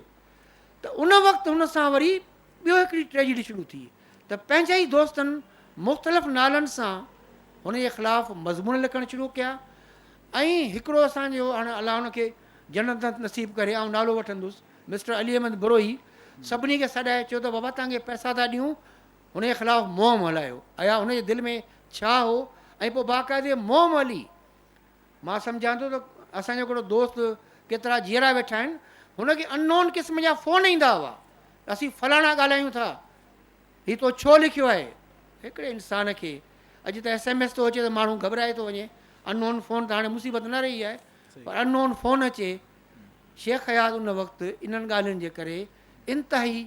ته ان وقت هن سان وري ٻيو هڪڙي ٽريجڊي شروع ٿي ته پنهنجا ئي دوستن مختلف نالن سان هن جي خلاف مضمون لکڻ شروع ڪيا ۽ هڪڙو اسان جو هاڻي الله هن کي جنت نصيب ڪري آئون نالو وٺندس مسٽر علي احمد بروهي سڀني کي سڏائي چيو ته بابا توهان کي پئسا ٿا ڏيون هن جي خلاف مهم هلايو ايا هن جي دل ۾ ڇا هو ۽ پوء باقاعدي مهم هلي مان سمجهان ٿو ته اسان جو هڪڙو دوست ڪيترا جيئرا ويٺا آهن هن کي ان نون قسم جا فون ايندا هئا ته اسين فلاڻا ڳالهايون ٿا هي تو ڇو لکيو آهي هڪڙي انسان کي اڄ ته ايس ايم ايس ٿو اچي ته ماڻهو گهٻرائي ٿو وڃي ان نون فون ته هاڻي مصيبت نه رهي آهي پر ان نون فون اچي شيخ اياز ان وقت انهن ڳالهين جي ڪري انتهائي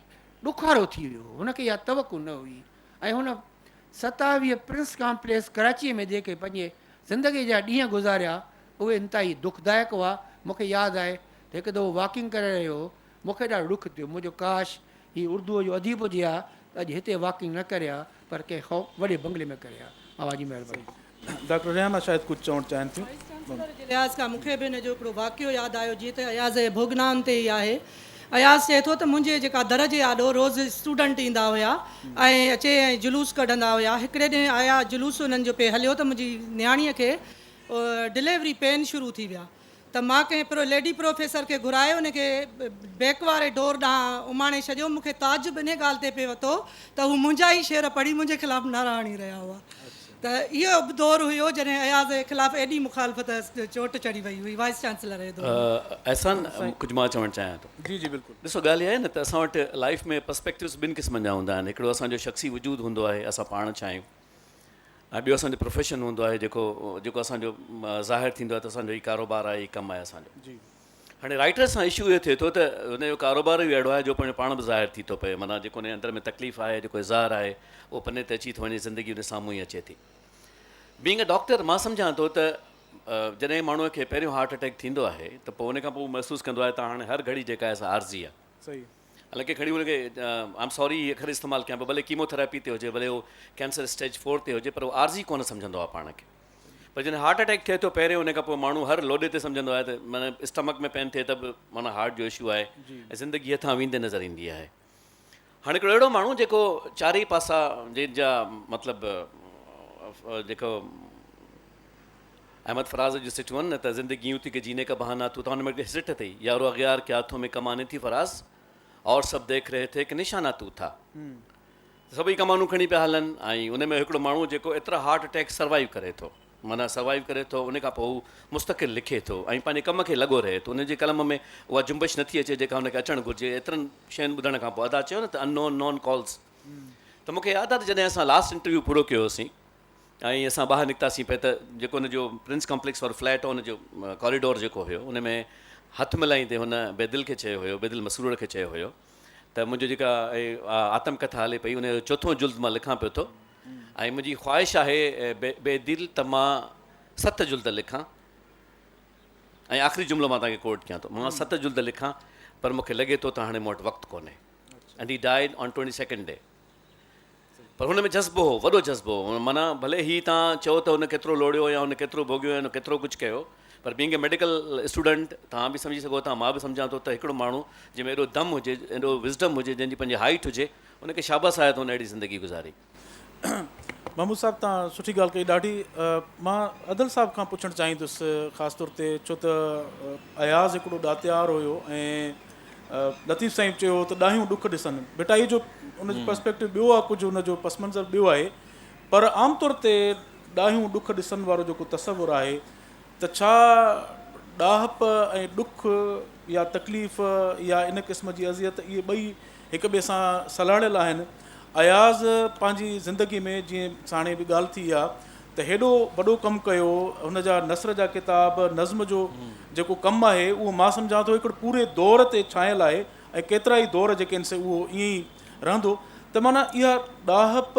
ڏکارو ٿي ويو هن کي اها توقع نه هئي ۽ هن 27 پرنس ڪامپليڪس ڪراچيء ۾ جيڪي پنهنجي زندگيء جا ڏينهن گذاريا، اهي انتهائي دکدائڪ هئا. مون کي ياد آهي ته هڪ دفعو واڪنگ ڪري رهيو هو، مون کي ڏاڍو ڏک ٿيو. مون چيو ڪاش هي اردوء جو اديب هجي ها ته اڄ هتي واڪنگ نه ڪري ها، پر ڪنهن خوف وڏي بنگلي ۾ ڪري ها. اوهان جي مهرباني. ڊاڪٽر ريحانه شايد ڪجهه چوڻ چاهين ٿيون. وائيس چانسلر جي لحاظ کان مون کي به هن جو هڪڙو واقعو ياد آيو جيئن ته اياز جي ڀوڳنائن تي ئي آهي. اياز چئي ٿو ته منهنجي جيڪا در جي آڏو روز اسٽوڊنٽ ايندا هيا ۽ اچي ۽ جلوس ڪڍندا هيا. هڪڙي ڏينهن آيا جلوس انهن جو پئي هليو ته منهنجي نياڻيء کي ڊليوري پين شروع ٿي ويا ته مان ڪنهن پرو ليڊي پروفيسر کي گهرائي ان کي بيڪ واري ڊور ڏانهن اماڻي ڇڏيو. مون کي تعجب انهي ڳالهه تي پئي وتو ته هو منهنجا ئي شعر پڙهي منهنجي خلاف نعرا هڻي رهيا هئا. ته اهو به دور هيو جڏهن اياز جي خلاف ايڏي مخالفت چوٽ چڙهي وئي هئي وائيس چانسلر جي دور ۾. احسان ڪجهه مان چوڻ چاهيان ٿو. جي جي بلڪل. ڏسو ڳالهه اها آهي نه ته اسان وٽ لائيف ۾ پرسپيڪٽوز ٻن قسمن جا هوندا آهن هڪڙو اسان جو شخصي وجود هوندو آهي اسان پاڻ ڇا آهيون ۽ ٻيو اسان جو پروفيشن هوندو آهي جيڪو جيڪو اسان جو ظاهر ٿيندو آهي ته اسان جو هي ڪاروبار آهي هي ڪم آهي اسان جو. هاڻي رائٽر سان اشو اهو ٿئي ٿو ته هن جو ڪاروبار ئي اهڙو آهي جو پنهنجو پاڻ به ظاهر ٿي ٿو پئي معنيٰ جيڪو هن جي اندر ۾ تڪليف آهي جيڪو اظهار آهي اهو پني تي اچي ٿو وڃي زندگي هن سامهون ئي اچي ٿي بينگ ا ڊاڪٽر مان سمجهان ٿو ته جڏهن ماڻهوء کي پهريون هارٽ اٽيڪ ٿيندو آهي ته پوء ان کان پوء محسوس ڪندو آهي ته هاڻي هر گهڙي جيڪا آهي سا عارضي آهي حالانڪه کڻي هن کي I am sorry هي اکر استعمال ڪيان پيو ڀلي ڪيمو ٿراپي تي هجي ڀلي هو ڪينسر اسٽيج فور تي هجي پر هو عارضي ڪونه سمجهندو آهي پاڻ کي پر جڏهن هارٽ اٽيڪ ٿئي ٿو پهرين ان کان پوء ماڻهو هر لوڏي تي سمجهندو آهي ته معنيٰ اسٽمڪ ۾ پين ٿئي ته به معنيٰ هارٽ جو اشو آهي ۽ زندگي هٿان ويندي نظر ايندي آهي. هاڻي هڪڙو اهڙو ماڻهو جيڪو چارئي پاسا جنهن جا مطلب جيڪو احمد فراز جون سٽون آهن نه ته زندگي يون ٿي ڪه جيني ڪا بهانا تو ته ان ۾ هڪ سٽ اٿئي يارو اغيار ڪي هاٿون ۾ ڪماني ٿي فراز اور سب ديک رهي ٿي ڪه نشانا تو ٿا. سڀئي ڪمانون کڻي پيا هلن ۽ ان ۾ هڪڙو ماڻهو جيڪو ايترا هارٽ اٽيڪ سروائيو ڪري ٿو معنيٰ سروائيو ڪري ٿو ان کان پوء هو مستقل لکي ٿو ۽ پنهنجي ڪم کي لڳو رهي ٿو ان جي قلم ۾ اها جنبش نٿي اچي جيڪا هن کي اچڻ گهرجي ايترن شين ٻڌڻ کان پوء ادا چيو نه ته ان نون نون ڪالز ته مون کي ياد آهي ته جڏهن اسان لاسٽ انٽرويو پورو ڪيو هوسين ۽ اسان ٻاهر نڪتاسين پئي ته جيڪو ان جو پرنس ڪمپليڪس وارو فليٽ هو ان جو ڪاريڊور جيڪو هيو ان ۾ هٿ ملائيندي هن بيدل کي چيو هيو بيدل مسرور کي چيو هيو ته منهنجو جيڪا آتم ڪٿا هلي پئي ان جو چوٿون جلد مان لکان پيو ٿو ۽ منهنجي خواهش آهي بي دل ته مان ست جلد لکان ۽ آخري جملو مان توهان کي ڪوٽ ڪيان ٿو مان ست جلد لکان پر مون کي لڳي ٿو ته هاڻي مون وٽ وقت ڪونهي and he died on twenty second day پر هن ۾ جذبو هو وڏو جذبو هو معنيٰ ڀلي هي توهان چئو ته هن ڪيترو لوڙيو يا هن ڪيترو ڀوڳيو يا هن ڪيترو ڪجهه ڪيو پر بينگ اي ميڊيڪل اسٽوڊنٽ توهان به سمجهي سگهو ٿا مان به سمجهان ٿو ته هڪڙو ماڻهو جنهن ۾ ايڏو دم هجي ايڏو وزڊم هجي جنهن جي پنهنجي هائيٽ هجي ان کي شابس آهي ته هن اهڙي زندگي گذاري. محمود صاحب توهان سٺي ڳالهه ڪئي ڏاڍي مان ادل صاحب کان پڇڻ چاهيندس خاص طور تي ڇو ته اياز هڪڙو ڏاتيار هيو ۽ لطيف سائين چيو هو ته ڏاهيون ڏک ڏسن ڀٽائي جو ان جو پرسپيڪٽو ٻيو آهي ڪجهه ان جو پس منظر ٻيو آهي پر عام طور تي ڏاهيون ڏک ڏسن وارو جيڪو تصور آهي ته ڇا ڏاهپ ۽ ڏک يا تڪليف يا ان قسم جي اذيت اهي ٻئي هڪ ٻئي سان سلهاڙيل آهن؟ اياز پنهنجي زندگي ۾ جيئن ساڻي به ڳالهه ٿي آ ته هيڏو وڏو ڪم ڪيو، هن جا نثر جا ڪتاب، نظم جو جيڪو ڪم آهي اهو مان سمجهان ٿو هڪڙو پوري دور تي ڇانيل آهي ۽ ڪيترائي دور جيڪي آهن سي اهو ائين ئي رهندو ته معنيٰ اها ڏاهپ،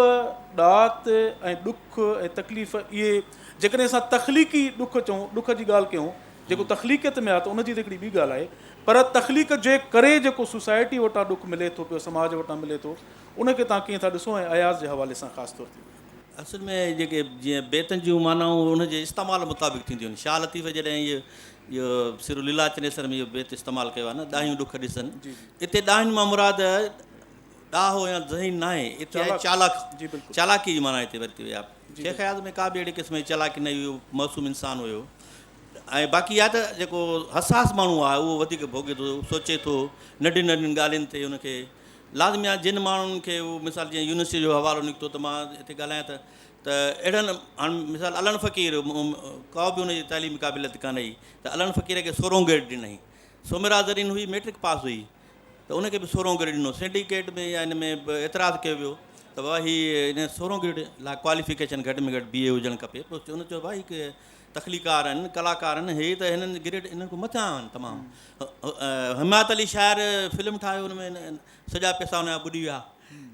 ڏات ۽ ڏک ۽ تڪليف اهي جيڪڏهن اسان تخليقي ڏک چئون، ڏک جي ڳالهه ڪيون جيڪو تخليقيت ۾ آهي ته ان جي ته هڪڙي ٻي ڳالهه آهي پر تخليق جي ڪري جيڪو سوسائٽي وٽان ڏک ملي ٿو پيو، سماج وٽان ملي ٿو ان کي توهان ڪيئن ٿا ڏسو ۽ اياز جي حوالي سان خاص طور تي. اصل ۾ جيڪي جيئن بيتن جون معنائون ان جي استعمال مطابق ٿينديون آهن. شاهه لطيف جڏهن اهو اهو سر ليلا چنيسر ۾ اهو بيت استعمال ڪيو آهي نه ڏاهيون ڏک ڏسن اتي ڏاهين مان مراد ڏاهو يا ذهين ناهي اتي آهي چالاڪ چالاڪي جي معنيٰ هتي ورتي وئي آهي. شيخ اياز ۾ ڪا به اهڙي قسم جي چالاڪي نه هئي اهو معصوم انسان هيو ۽ باقي اها ته جيڪو حساس ماڻهو آهي اهو وڌيڪ ڀوڳي ٿو سوچي ٿو ننڍين ننڍين ڳالهين تي ان کي لازمي آهي جن ماڻهن کي اهو مثال جيئن يونيورسٽي جو حوالو نڪتو ته مان هتي ڳالهايان ته ته اهڙن هاڻ مثال علڻ فقير ڪا به ان جي تعليمي قابليت ڪانه هئي ته علڻ فقير کي سورهون گريڊ ڏنائين سومرا زرين هئي ميٽرڪ پاس هئي ته ان کي به سورهون گريڊ ڏنو سنڊيڪيٽ ۾ يا ان ۾ به اعتراض ڪيو ويو ته بابا هي ان سورهون گريڊ لاء ڪواليفڪيشن گهٽ ۾ گهٽ بي اي هجڻ کپي پوء ان چيو ڀائي هڪ تخليقار آهن ڪلاڪار آهن هي ته هنن گريڊ انهن کان مٿان آهن تمام حمايت علي شاعر فلم ٺاهيو ان ۾ سڄا پئسا ان جا ٻڏي ويا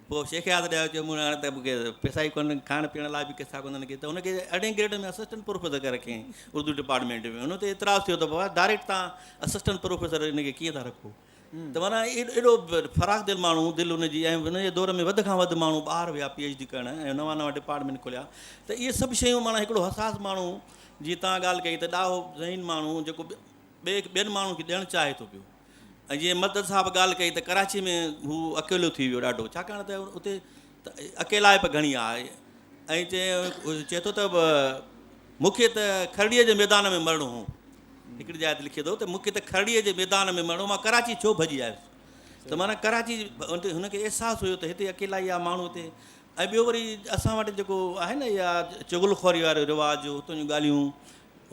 پوء شيخ اياز ڏي آيو چيو مون هاڻي ته مون کي پئسا ئي ڪونهن کائڻ پيئڻ لاء به پئسا ڪونهن ڪي ته ان کي ارڙهين گريڊ ۾ اسسٽنٽ پروفيسر ڪري رکيائين اردو ڊپارٽمينٽ ۾ ان تي اعتراض ٿيو ته بابا ڊائريڪٽ تان اسسٽنٽ پروفيسر ان کي ڪيئن ٿا رکو ته معنيٰ ايڏو فراخ دل ماڻهو دل ان جي ۽ ان جي دور ۾ وڌ کان وڌ ماڻهو ٻاهر ويا پي ايڇ ڊي ڪرڻ ۽ نوان نوان ڊپارٽمينٽ کوليا ته اهي سڀ شيون معنيٰ هڪڙو حساس ماڻهو جيئن تان ڳالهه ڪئي ته ڏاهو ذهين ماڻهو جيڪو ٻئي ٻين ماڻهن کي ڏيڻ چاهي ٿو پيو ۽ جيئن مدد صاحب ڳالهه ڪئي ته ڪراچي ۾ هو اڪيلو ٿي ويو ڏاڍو ڇاڪاڻ ته اتي اڪيلائپ گهڻي آهي ۽ چئي ٿو ته مون کي ته کرڙيء جي ميدان ۾ مرڻو هو هڪڙي جاء تي لکي ٿو ته مون کي ته کرڙيء جي ميدان ۾ مرڻو مان ڪراچي ڇو ڀڄي آيس ته معنيٰ ڪراچي هن کي احساس هيو ته هتي اڪيلائي آهي ماڻهو هتي ۽ ٻيو وري اسان وٽ جيڪو آهي نه اها چغل خوري وارو رواج اتان جون ڳالهيون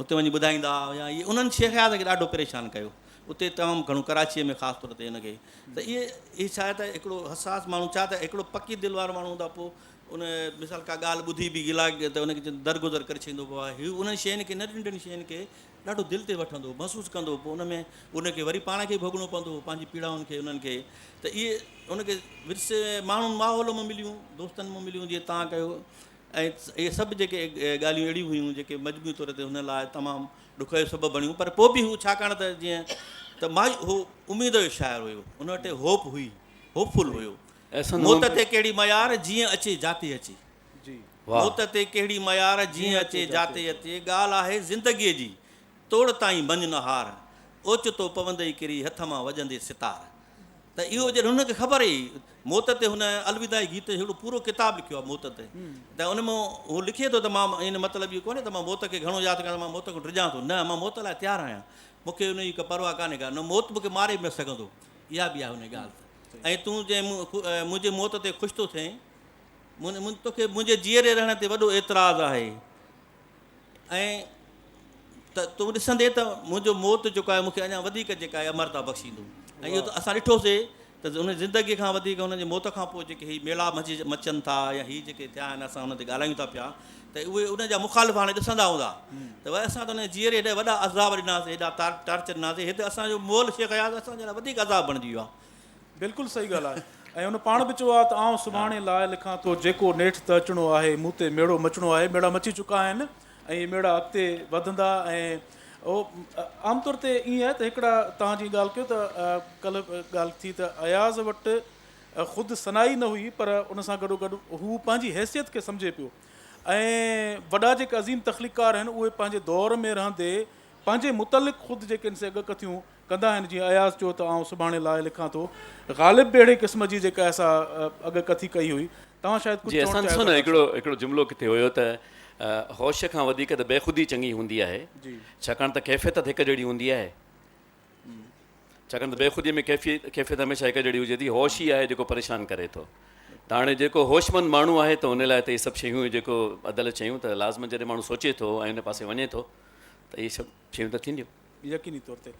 اتي وڃي ٻڌائيندا هئا يا اهي انهن شيخ اياز کي ڏاڍو پريشان ڪيو اتي تمام گهڻو ڪراچيء ۾ خاص طور تي هن کي ته اهي اهي ڇا آهي ته هڪڙو حساس ماڻهو ڇا ته هڪڙو پڪي دل وارو ماڻهو هوندو آهي پوء ان مثال ڪا ڳالهه ٻڌي به گلا ته ان کي درگذر ڪري ڇڏيندو پوء هي انهن شين کي ننڍين ننڍين شين کي ڏاڍو دل تي وٺندو محسوس ڪندو پوء ان ۾ ان کي وري پاڻ کي ڀوڳڻو پوندو هو پنهنجي پيڙائن کي انهن کي ته اهي ان کي ورثي ماڻهن ماحول مان مليون دوستن مان مليون جيئن تان ڪيو ۽ اهي سڀ جيڪي ڳالهيون اهڙيون هيون جيڪي مجموعي طور تي هن لاء تمام ڏک جو سبب بڻيون پر پوء به هو ڇاڪاڻ ته جيئن ته مايو هو اميد جو شاعر هيو ان وٽ هوپ هئي هوپ فل هيو موت تي ڪهڙي ميار جيئن اچي جاتي اچي موت تي ڪهڙي ميار جيئن اچي جاتي اچي ڳالهه آهي زندگيء جي توڙ تائين مڃ نه هار، اوچتو پوندئي ڪري هٿ مان وڄندي ستار. ته اهو جڏهن هن کي خبر هئي موت تي هن الوداعي گيت جو هڪڙو پورو ڪتاب لکيو آهي موت تي ته ان ۾ هو لکي ٿو ته مان ان مطلب اهو ڪونهي ته مان موت کي گهڻو ياد ڪريان مان موت کان ڊڄان ٿو نه مان موت لاء تيار آهيان مون کي ان جي ڪا پرواهه ڪانهي ڪا نه موت مون کي ماري به نه سگهندو اها به آهي ان ڳالهه ته ۽ تون جنهن منهنجي موت تي خوش ٿو ٿئين مون توکي منهنجي جيئري رهڻ تي وڏو اعتراض آهي ۽ ته تون ڏسندين ته منهنجو موت جيڪو آهي مون کي اڃا وڌيڪ جيڪا آهي امرتا بخشيندو ۽ اهو ته اسان ڏٺوسي ته ان زندگيء کان وڌيڪ هن جي موت کان پوء جيڪي هي ميلا مچي مچن ٿا يا هي جيڪي ٿيا آهن اسان ان تي ڳالهايون ٿا پيا ته اهي ان جا مخالف هاڻي ڏسندا هوندا ته ڀائي اسان ته ان جيئري هيڏا وڏا عذاب ڏناسي هيڏا ٽارچر ڏناسي هت اسان جو مئل شيخ اياز اسان جي لاء وڌيڪ عذاب بڻجي ويو آهي. بلڪل صحيح ڳالهه آهي ۽ هن پاڻ به چيو آهي ته آئون سڀاڻي لاء لکان ٿو جيڪو نيٺ ته اچڻو آهي مون تي ميڙو مچڻو آهي ميڙا مچي چڪا آهن ۽ اهي ميڙا اڳتي وڌندا ۽ اهو عام طور تي ائين آهي ته هڪڙا توهان جيئن ڳالهه ڪيو ته ڪلهه ڳالهه ٿي ته اياز وٽ خود ثنائي نه هئي پر ان سان گڏو گڏ هو پنهنجي حيثيت کي سمجهي پيو ۽ وڏا جيڪي عظيم تخليقڪار آهن اهي پنهنجي دور ۾ رهندي پنهنجي متعلق خود جيڪي آهن سي اڳڪٿيون ڪندا آهن جيئن اياز چيو ته آئون سڀاڻي لاء لکان ٿو غالب به اهڙي قسم جي جيڪا آهي سا اڳڪٿي ڪئي هئي توهان شايد جي ڪجهه چوڻ اسان چاهيو ڏسو ٿا نه ڊاڪٽر هڪڙو صاحب. هڪڙو جملو ڪٿي هيو ته هوش کان وڌيڪ ته بيخودي چڱي هوندي آهي جي. ڇاڪاڻ ته ڪيفيت ته هڪ جهڙي هوندي آهي ڇاڪاڻ ته بيخودي ۾ ڪيفيت ڪيفيت هميشه هڪ جهڙي هجي ٿي هوش ئي آهي جيڪو پريشان ڪري ٿو ته هاڻي جيڪو هوشمند ماڻهو آهي ته ان لاء ته اهي سڀ شيون جيڪو ادل چيون ته لازمن جڏهن ماڻهو سوچي ٿو ۽ ان پاسي وڃي ٿو ته اهي سڀ شيون ته ٿينديون. يقيني طور تي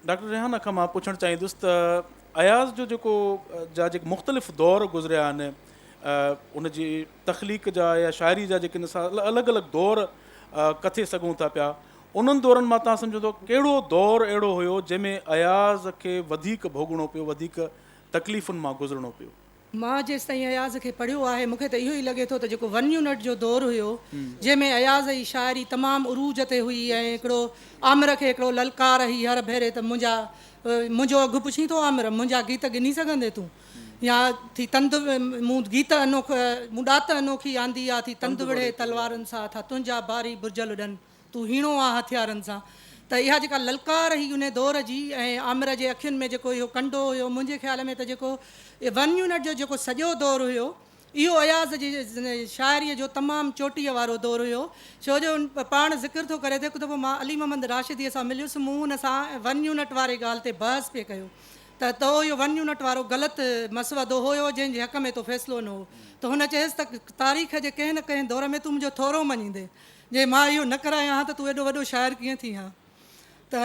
ڊاڪٽر ريحانه کان مان پڇڻ چاهيندس ته اياز جو جيڪو جا جيڪي مختلف دور گذريا آهن ان جي تخليق جا يا شاعري جا جيڪي اسان الڳ الڳ دور ڪٿي سگهون ٿا پيا انهن دورن مان تان سمجهو ٿو ڪهڙو دور اهڙو هيو جنهن ۾ اياز کي وڌيڪ ڀوڳڻو پيو وڌيڪ تڪليفن مان گذرڻو پيو. مان جيستائين اياز کي پڙهيو آهي، مون کي ته اهو ئي لڳي ٿو ته جيڪو ون يونٽ جو دور هيو، جنهن ۾ اياز جي شاعري تمام عروج تي هئي ۽ هڪڙو آمر کي هڪڙو للڪار هئي هر ڀيري ته منهنجا منهنجو اگهه پڇين ٿو آمر، منهنجا گيت ڳنهي سگهندين تون؟ يا ٿي تند مون گيت انوک مون ڏات انوکي آندي آ، ٿي تند وڙهي تلوارن سان، ٿا تنهنجا باري برج لڏن. تون هيڻو آ هٿيارن سان. ته اها جيڪا للڪار هئي انهي دور جي ۽ آمر جي اکين ۾ جيڪو اهو ڪنڊو هيو منهنجي خيال ۾ ته جيڪو ون يونٽ جو جيڪو سڄو دور هيو اهو اياز جي شاعريء جو تمام چوٽيء وارو دور هيو ڇو جو پاڻ ذڪر ٿو ڪري ته هڪ دفعو مان علي محمد راشديء سان مليس مون هن سان ون يونٽ واري ڳالهه تي بحث پئي ڪيو ته تو اهو ون يونٽ وارو غلط مسودو هيو جنهن جي حق ۾ تو فيصلو نه هو ته هن چيس ته تاريخ جي ڪنهن نه ڪنهن دور ۾ تون منهنجو ٿورو مڃيندين جي مان اهو نه ڪرايان ها ته تون ايڏو وڏو شاعر ڪيئن ٿين ها؟ ته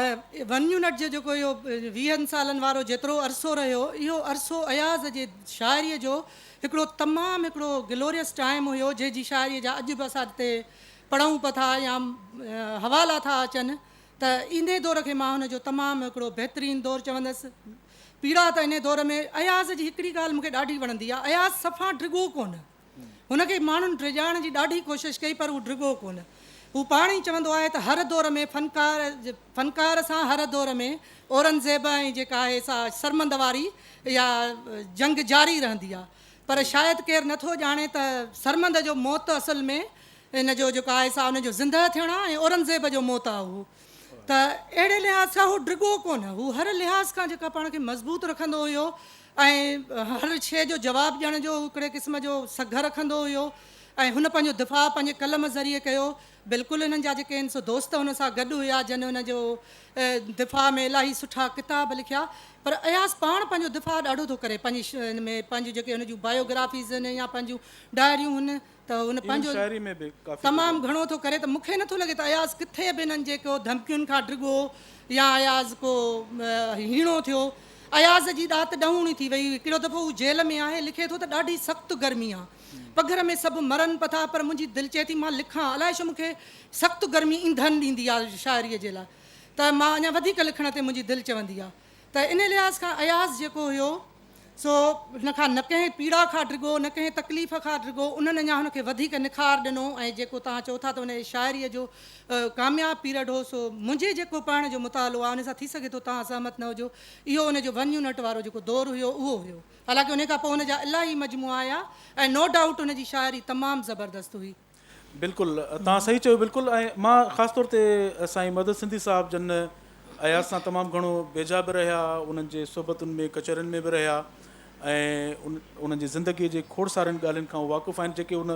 ون يونٽ جو جيڪو اهو ويهن سالن وارو جيترو عرصو رهيو، اهو عرصو اياز جي شاعريء جو هڪڙو تمام هڪڙو گلوريس ٽائيم هيو، جنهن جي شاعريء جا اڄ به اسان تي پڙهون به ٿا يا حوالا ٿا اچن ته انهي دور کي مان هن جو تمام هڪڙو بهترين دور چوندس. پيڙا ته انهي دور ۾ اياز جي هڪڙي ڳالهه مون کي ڏاڍي وڻندي آهي، اياز صفا ڊگهو ڪونه. هن کي ماڻهن ڊيڄارڻ جي ڏاڍي ڪوشش ڪئي پر هو ڊگهو ڪونه. هو پاڻ ئي چوندو آهي ته هر دور ۾ فنڪار فنڪار سان هر دور ۾ اورنگزيب ۽ جيڪا آهي سا سرمند واري اها جنگ جاري رهندي آهي پر شايد ڪير نٿو ڄاڻي ته سرمند جو موت اصل ۾ ان جو جيڪو آهي سا ان جو زندهه ٿيڻ آهي ۽ اورنگزيب جو موت آهي اهو ته اهڙي لحاظ کان هو ڊگهو ڪونه هو هر لحاظ کان جيڪا پاڻ کي مضبوط رکندو هيو ۽ هر شيء جو جواب ڏيڻ جو هڪڙي قسم جو سگهه رکندو هيو ۽ هن پنهنجو دفاع پنهنجي قلم ذريعي ڪيو. بلڪل هنن جا جيڪي آهن سو دوست هن سان گڏ هيا جن هن جو دفاع ۾ الاهي سٺا ڪتاب لکيا پر اياز پاڻ پنهنجو دفاع ڏاڍو ٿو ڪري پنهنجي هن ۾ پنهنجون جيڪي هن جون بايوگرافيز آهن يا پنهنجون ڊائريون هن ته هن ايون پنهنجو شاعري ۾ به ڪافي تمام گهڻو ٿو ڪري ته مون کي نٿو لڳي ته اياز ڪٿي به انهن جي ڪو ڌمڪين کان ڊگهو يا اياز ڪو هيڻو ٿيو. اياز جي ڏات ڏهوڻي ٿي وئي. هڪڙو دفعو هو جيل ۾ آهي، لکي ٿو ته ڏاڍي سخت گرمي آ. پگهر ۾ سڀ مرن پٿا پر منهنجي دل چئي ٿي مان لکان. الائي ڇو مون کي سخت گرمي اينڌن ڏيندي آ شاعريء جي لاء ته مان اڃا وڌيڪ لکڻ تي منهنجي دل چوندي آ. ته انهي لحاظ کان اياز جيڪو هيو سو هن کان نه ڪنهن پيڙا کان ڊگهو نه ڪنهن تڪليف کان ڊگهو انهن اڃا هن کي وڌيڪ نکار ڏنو ۽ جيڪو توهان چئو ٿا ته ان جي شاعريء جو ڪامياب پيرڊ هو سو منهنجي جيڪو پڙهڻ جو مطالعو آهي ان سان ٿي سگهي ٿو توهان سهمت نه هجو اهو ان جو ون يونٽ وارو جيڪو دور هيو اهو هيو حالانڪه ان کان پوء هن جا الاهي مجموعا آيا ۽ نو ڊائوٽ ان جي شاعري تمام زبردست هئي. بلڪل توهان صحيح چيو بلڪل ۽ مان خاص طور تي سائين مدد سنڌي صاحب جن اياز سان تمام گهڻو ويجها به رهيا انهن جي صحبتن ۾ ڪچهرين ۾ به رهيا ۽ انهن جي زندگي جي کوڙ سارين ڳالهين کان هو واقف آهن جيڪي ان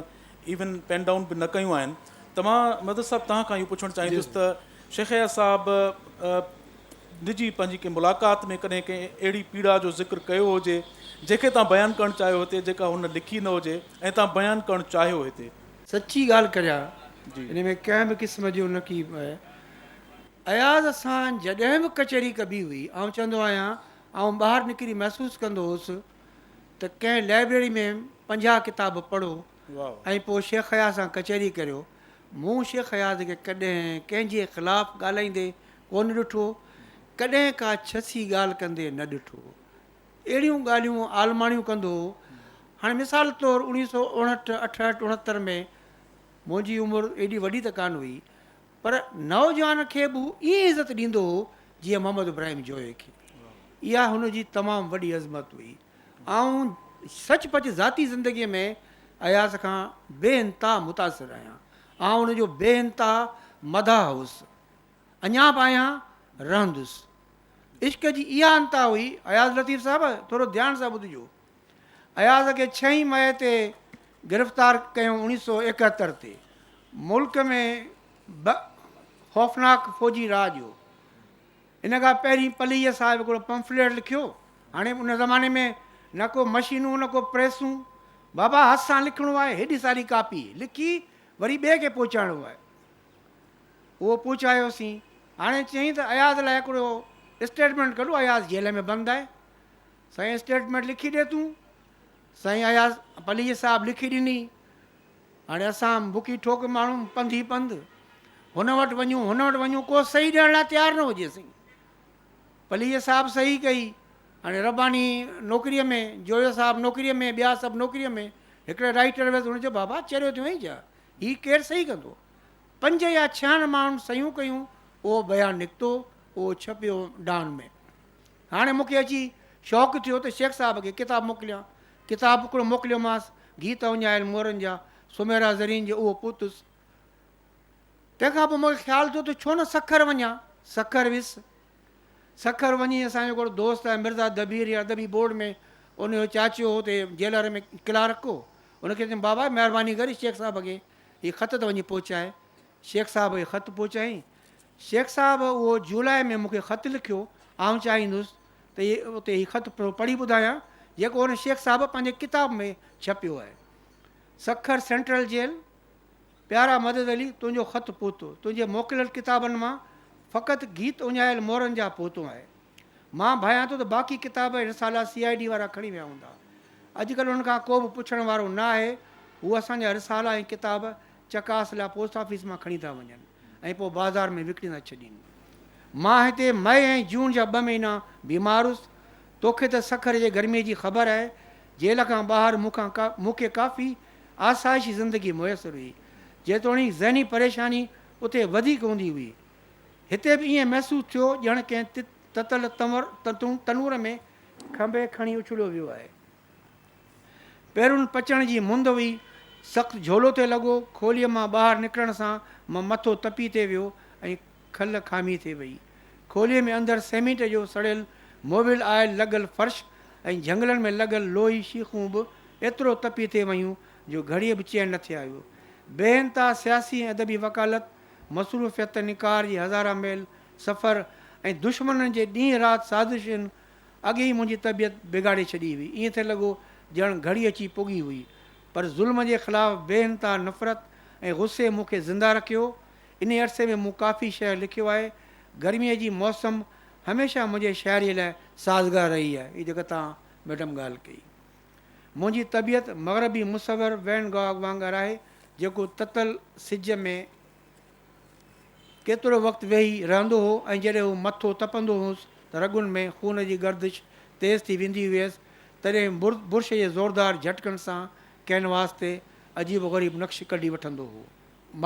ايون پين ڊائون به نه ڪيون آهن ته مان مدد صاحب توهان کان اهو پڇڻ چاهيندس ته شيخ اياز صاحب نجي پنهنجي ڪنهن ملاقات ۾ ڪڏهن ڪنهن اهڙي پيڙا جو ذڪر ڪيو هجي، جنهن کي توهان بيان ڪرڻ چاهيو هتي، جيڪا هن لکي نه هجي ۽ توهان بيان ڪرڻ چاهيو هتي. سچي ڳالهه ڪريان، ان ۾ ڪنهن به قسم جو نه ڪي اياز سان جڏهن به ڪچهري ڪبي هئي، آئون چوندو آهيان، آئون ٻاهر نڪري محسوس ڪندو هوس ته ڪنهن لائبريري ۾ 50 ڪتاب پڙهو ۽ پوء شيخ اياز سان ڪچهري ڪريو. مون شيخ اياز کي ڪڏهن ڪنهن جي خلاف ڳالهائيندي ڪونه ڏٺو، ڪڏهن ڪا ڇسي ڳالهه ڪندي نه ڏٺو. اهڙيون ڳالهيون عالماڻيون ڪندو هو. هاڻي مثال طور اوڻيهه سو اوڻهٺ، اٺهٺ، اڻهتر ۾ منهنجي عمر ايڏي وڏي ته ڪانه هئي، پر نوجوان کي به هو ائين عزت ڏيندو هو جيئن محمد ابراهيم جويي کي. اها هن جي تمام وڏي عظمت هئي. آئون سچ پچ ذاتي زندگيء ۾ اياز کان بي انتها متاثر آهيان. آئون هن جو بي انتها مداح هوس. اڃا به آهيان، رهندس. عشق جي اها انتها هئي، اياز لطيف صاحب ٿورو ڌيان سان ٻڌجو، اياز کي ڇهين مئي تي گرفتار ڪيو 1971 تي، ملڪ ۾ به خوفناڪ فوجي راڄ هو. ان کان پهرين پليجي صاحب هڪڙو پمفليٽ لکيو، هاڻي ان زماني ۾ نه ڪو مشينون نه ڪو پريسون، بابا هٿ سان لکڻو آهي، هيڏي ساري ڪاپي لکي وري ٻئي کي پهچائڻو آهي. اهو پهچايوسين. هاڻي چيائين ته اياز لاء هڪڙو اسٽيٽمينٽ ڪڍو، اياز جيل ۾ بند آهي. سائين اسٽيٽمينٽ لکي ڏي تون. سائين اياز پليجي صاحب لکي ڏني. هاڻي اسان بکي ٺوڪ ماڻهو پنڌ ئي پنڌ. هن وٽ وڃون هن وٽ وڃون ڪو صحيح ڏيڻ لاء تيار نه هجي سائين. پليجي صاحب صحيح ڪئي. هاڻي رباني نوڪريء ۾، جويو صاحب نوڪريء ۾، ٻيا سڀ نوڪريء ۾. هڪڙي رائيٽر ويس هن چيو بابا چريو ٿيو آهين ڇا؟ هي ڪير صحيح ڪندو؟ پنج يا ڇهن ماڻهن صحيحون ڪيون، اهو بيان نڪتو، اهو ڇپيو ڊان ۾. هاڻي مون کي اچي شوق ٿيو ته شيخ صاحب کي ڪتاب موڪليان. ڪتاب هڪڙو موڪليومانس، گيت اڃايل مورن جا، سميرا زرين جو اهو پهتس. تنهن کان پوء مون کي خيال ٿيو ته ڇو نه سکر وڃان. سکر ويس. سکر وڃي اسان جو هڪڙو دوست آهي مرزا دبير يا ادبي بورڊ ۾ ان جو چاچو هو اتي جيلر ۾ ڪلارڪ هو. ان کي چيم بابا مهرباني ڪري شيخ صاحب کي هي خط ته وڃي پهچاء. شيخ صاحب کي خط پهچايائين. شيخ صاحب اهو جولاء ۾ مون کي خط لکيو. آئون چاهيندس ته اتي هي خط پڙهي ٻڌايان جيڪو هن شيخ صاحب پنهنجي ڪتاب ۾ ڇپيو آهي. سکر سينٽرل جيل، پيارا مدد علي تنهنجو خط پهتو. تنهنجي موڪليل ڪتابن مان فقط گيت اڃايل مورن جا پهتو آهي. مان ڀانيان ٿو ته باقي ڪتاب ۽ رسالا سي I D وارا کڻي ويا هوندا. اڄڪلهه انهن کان ڪو به پڇڻ وارو نه آهي. هو اسان جا رسالا ۽ ڪتاب چڪاس لاء پوسٽ آفيس مان کڻي ٿا وڃن ۽ پوء بازار ۾ وڪڻي ٿا ڇڏين. مان هتي مئي ۽ جون جا ٻه مهينا بيمار هيس. توکي ته سکر جي گرميء جي خبر آهي. جيل کان ٻاهر مون کان مون کي ڪافي آسائشي زندگي ميسر هئي. جيتوڻيڪ ذهني پريشاني اتي وڌيڪ هوندي هئي. هتي به ائين محسوس ٿيو ڄڻ ڪنهن تتل تنور ۾ کنڀي کڻي اڇليو ويو آهي. پيرن پچڻ جي مند هئي. سخت جهولو ٿي لڳو. کوليء مان ٻاهر نڪرڻ سان مان مٿو تپي ٿي ويو ۽ کل کامي ٿي وئي. کوليء ۾ اندر سيمينٽ جو سڙيل موبل آئل لڳل فرش ۽ جهنگلن ۾ لڳل لوهي شيخون به ايترو تپي ٿي ويون جو گهڙيء به چين نه ٿي آيو. بي انتها سياسي ۽ ادبي وڪالت، مصروفيت، نڪار جي هزارها ميل سفر ۽ دشمنن جي ڏينهن رات سازشن اڳي ئي منهنجي طبيعت بگاڙي ڇڏي هئي. ائين ٿي لڳو ڄڻ گهڙي اچي پڳي هئي. پر ظلم جي خلاف بي انتها نفرت ۽ غصي مون کي زنده رکيو. انهي عرصي ۾ مون ڪافي شعر لکيو آهي. گرميء جي موسم هميشه منهنجي شاعريء لاء سازگار رهي آهي. هي جيڪا توهان ميڊم ڳالهه ڪئي. منهنجي طبيعت مغربي مصور وين گاگ وانگر آهي، جيڪو تتل سج ۾. ڪيترو وقت ويهي رهندو هو ۽ جڏهن هو مٿو تپندو هوس ته رڳن ۾ خون جي گردش تيز ٿي ويندي هيس، تڏهن برش جي زوردار جهٽڪن سان ڪئنواس تي عجيب و غريب نقش ڪڍي وٺندو هو.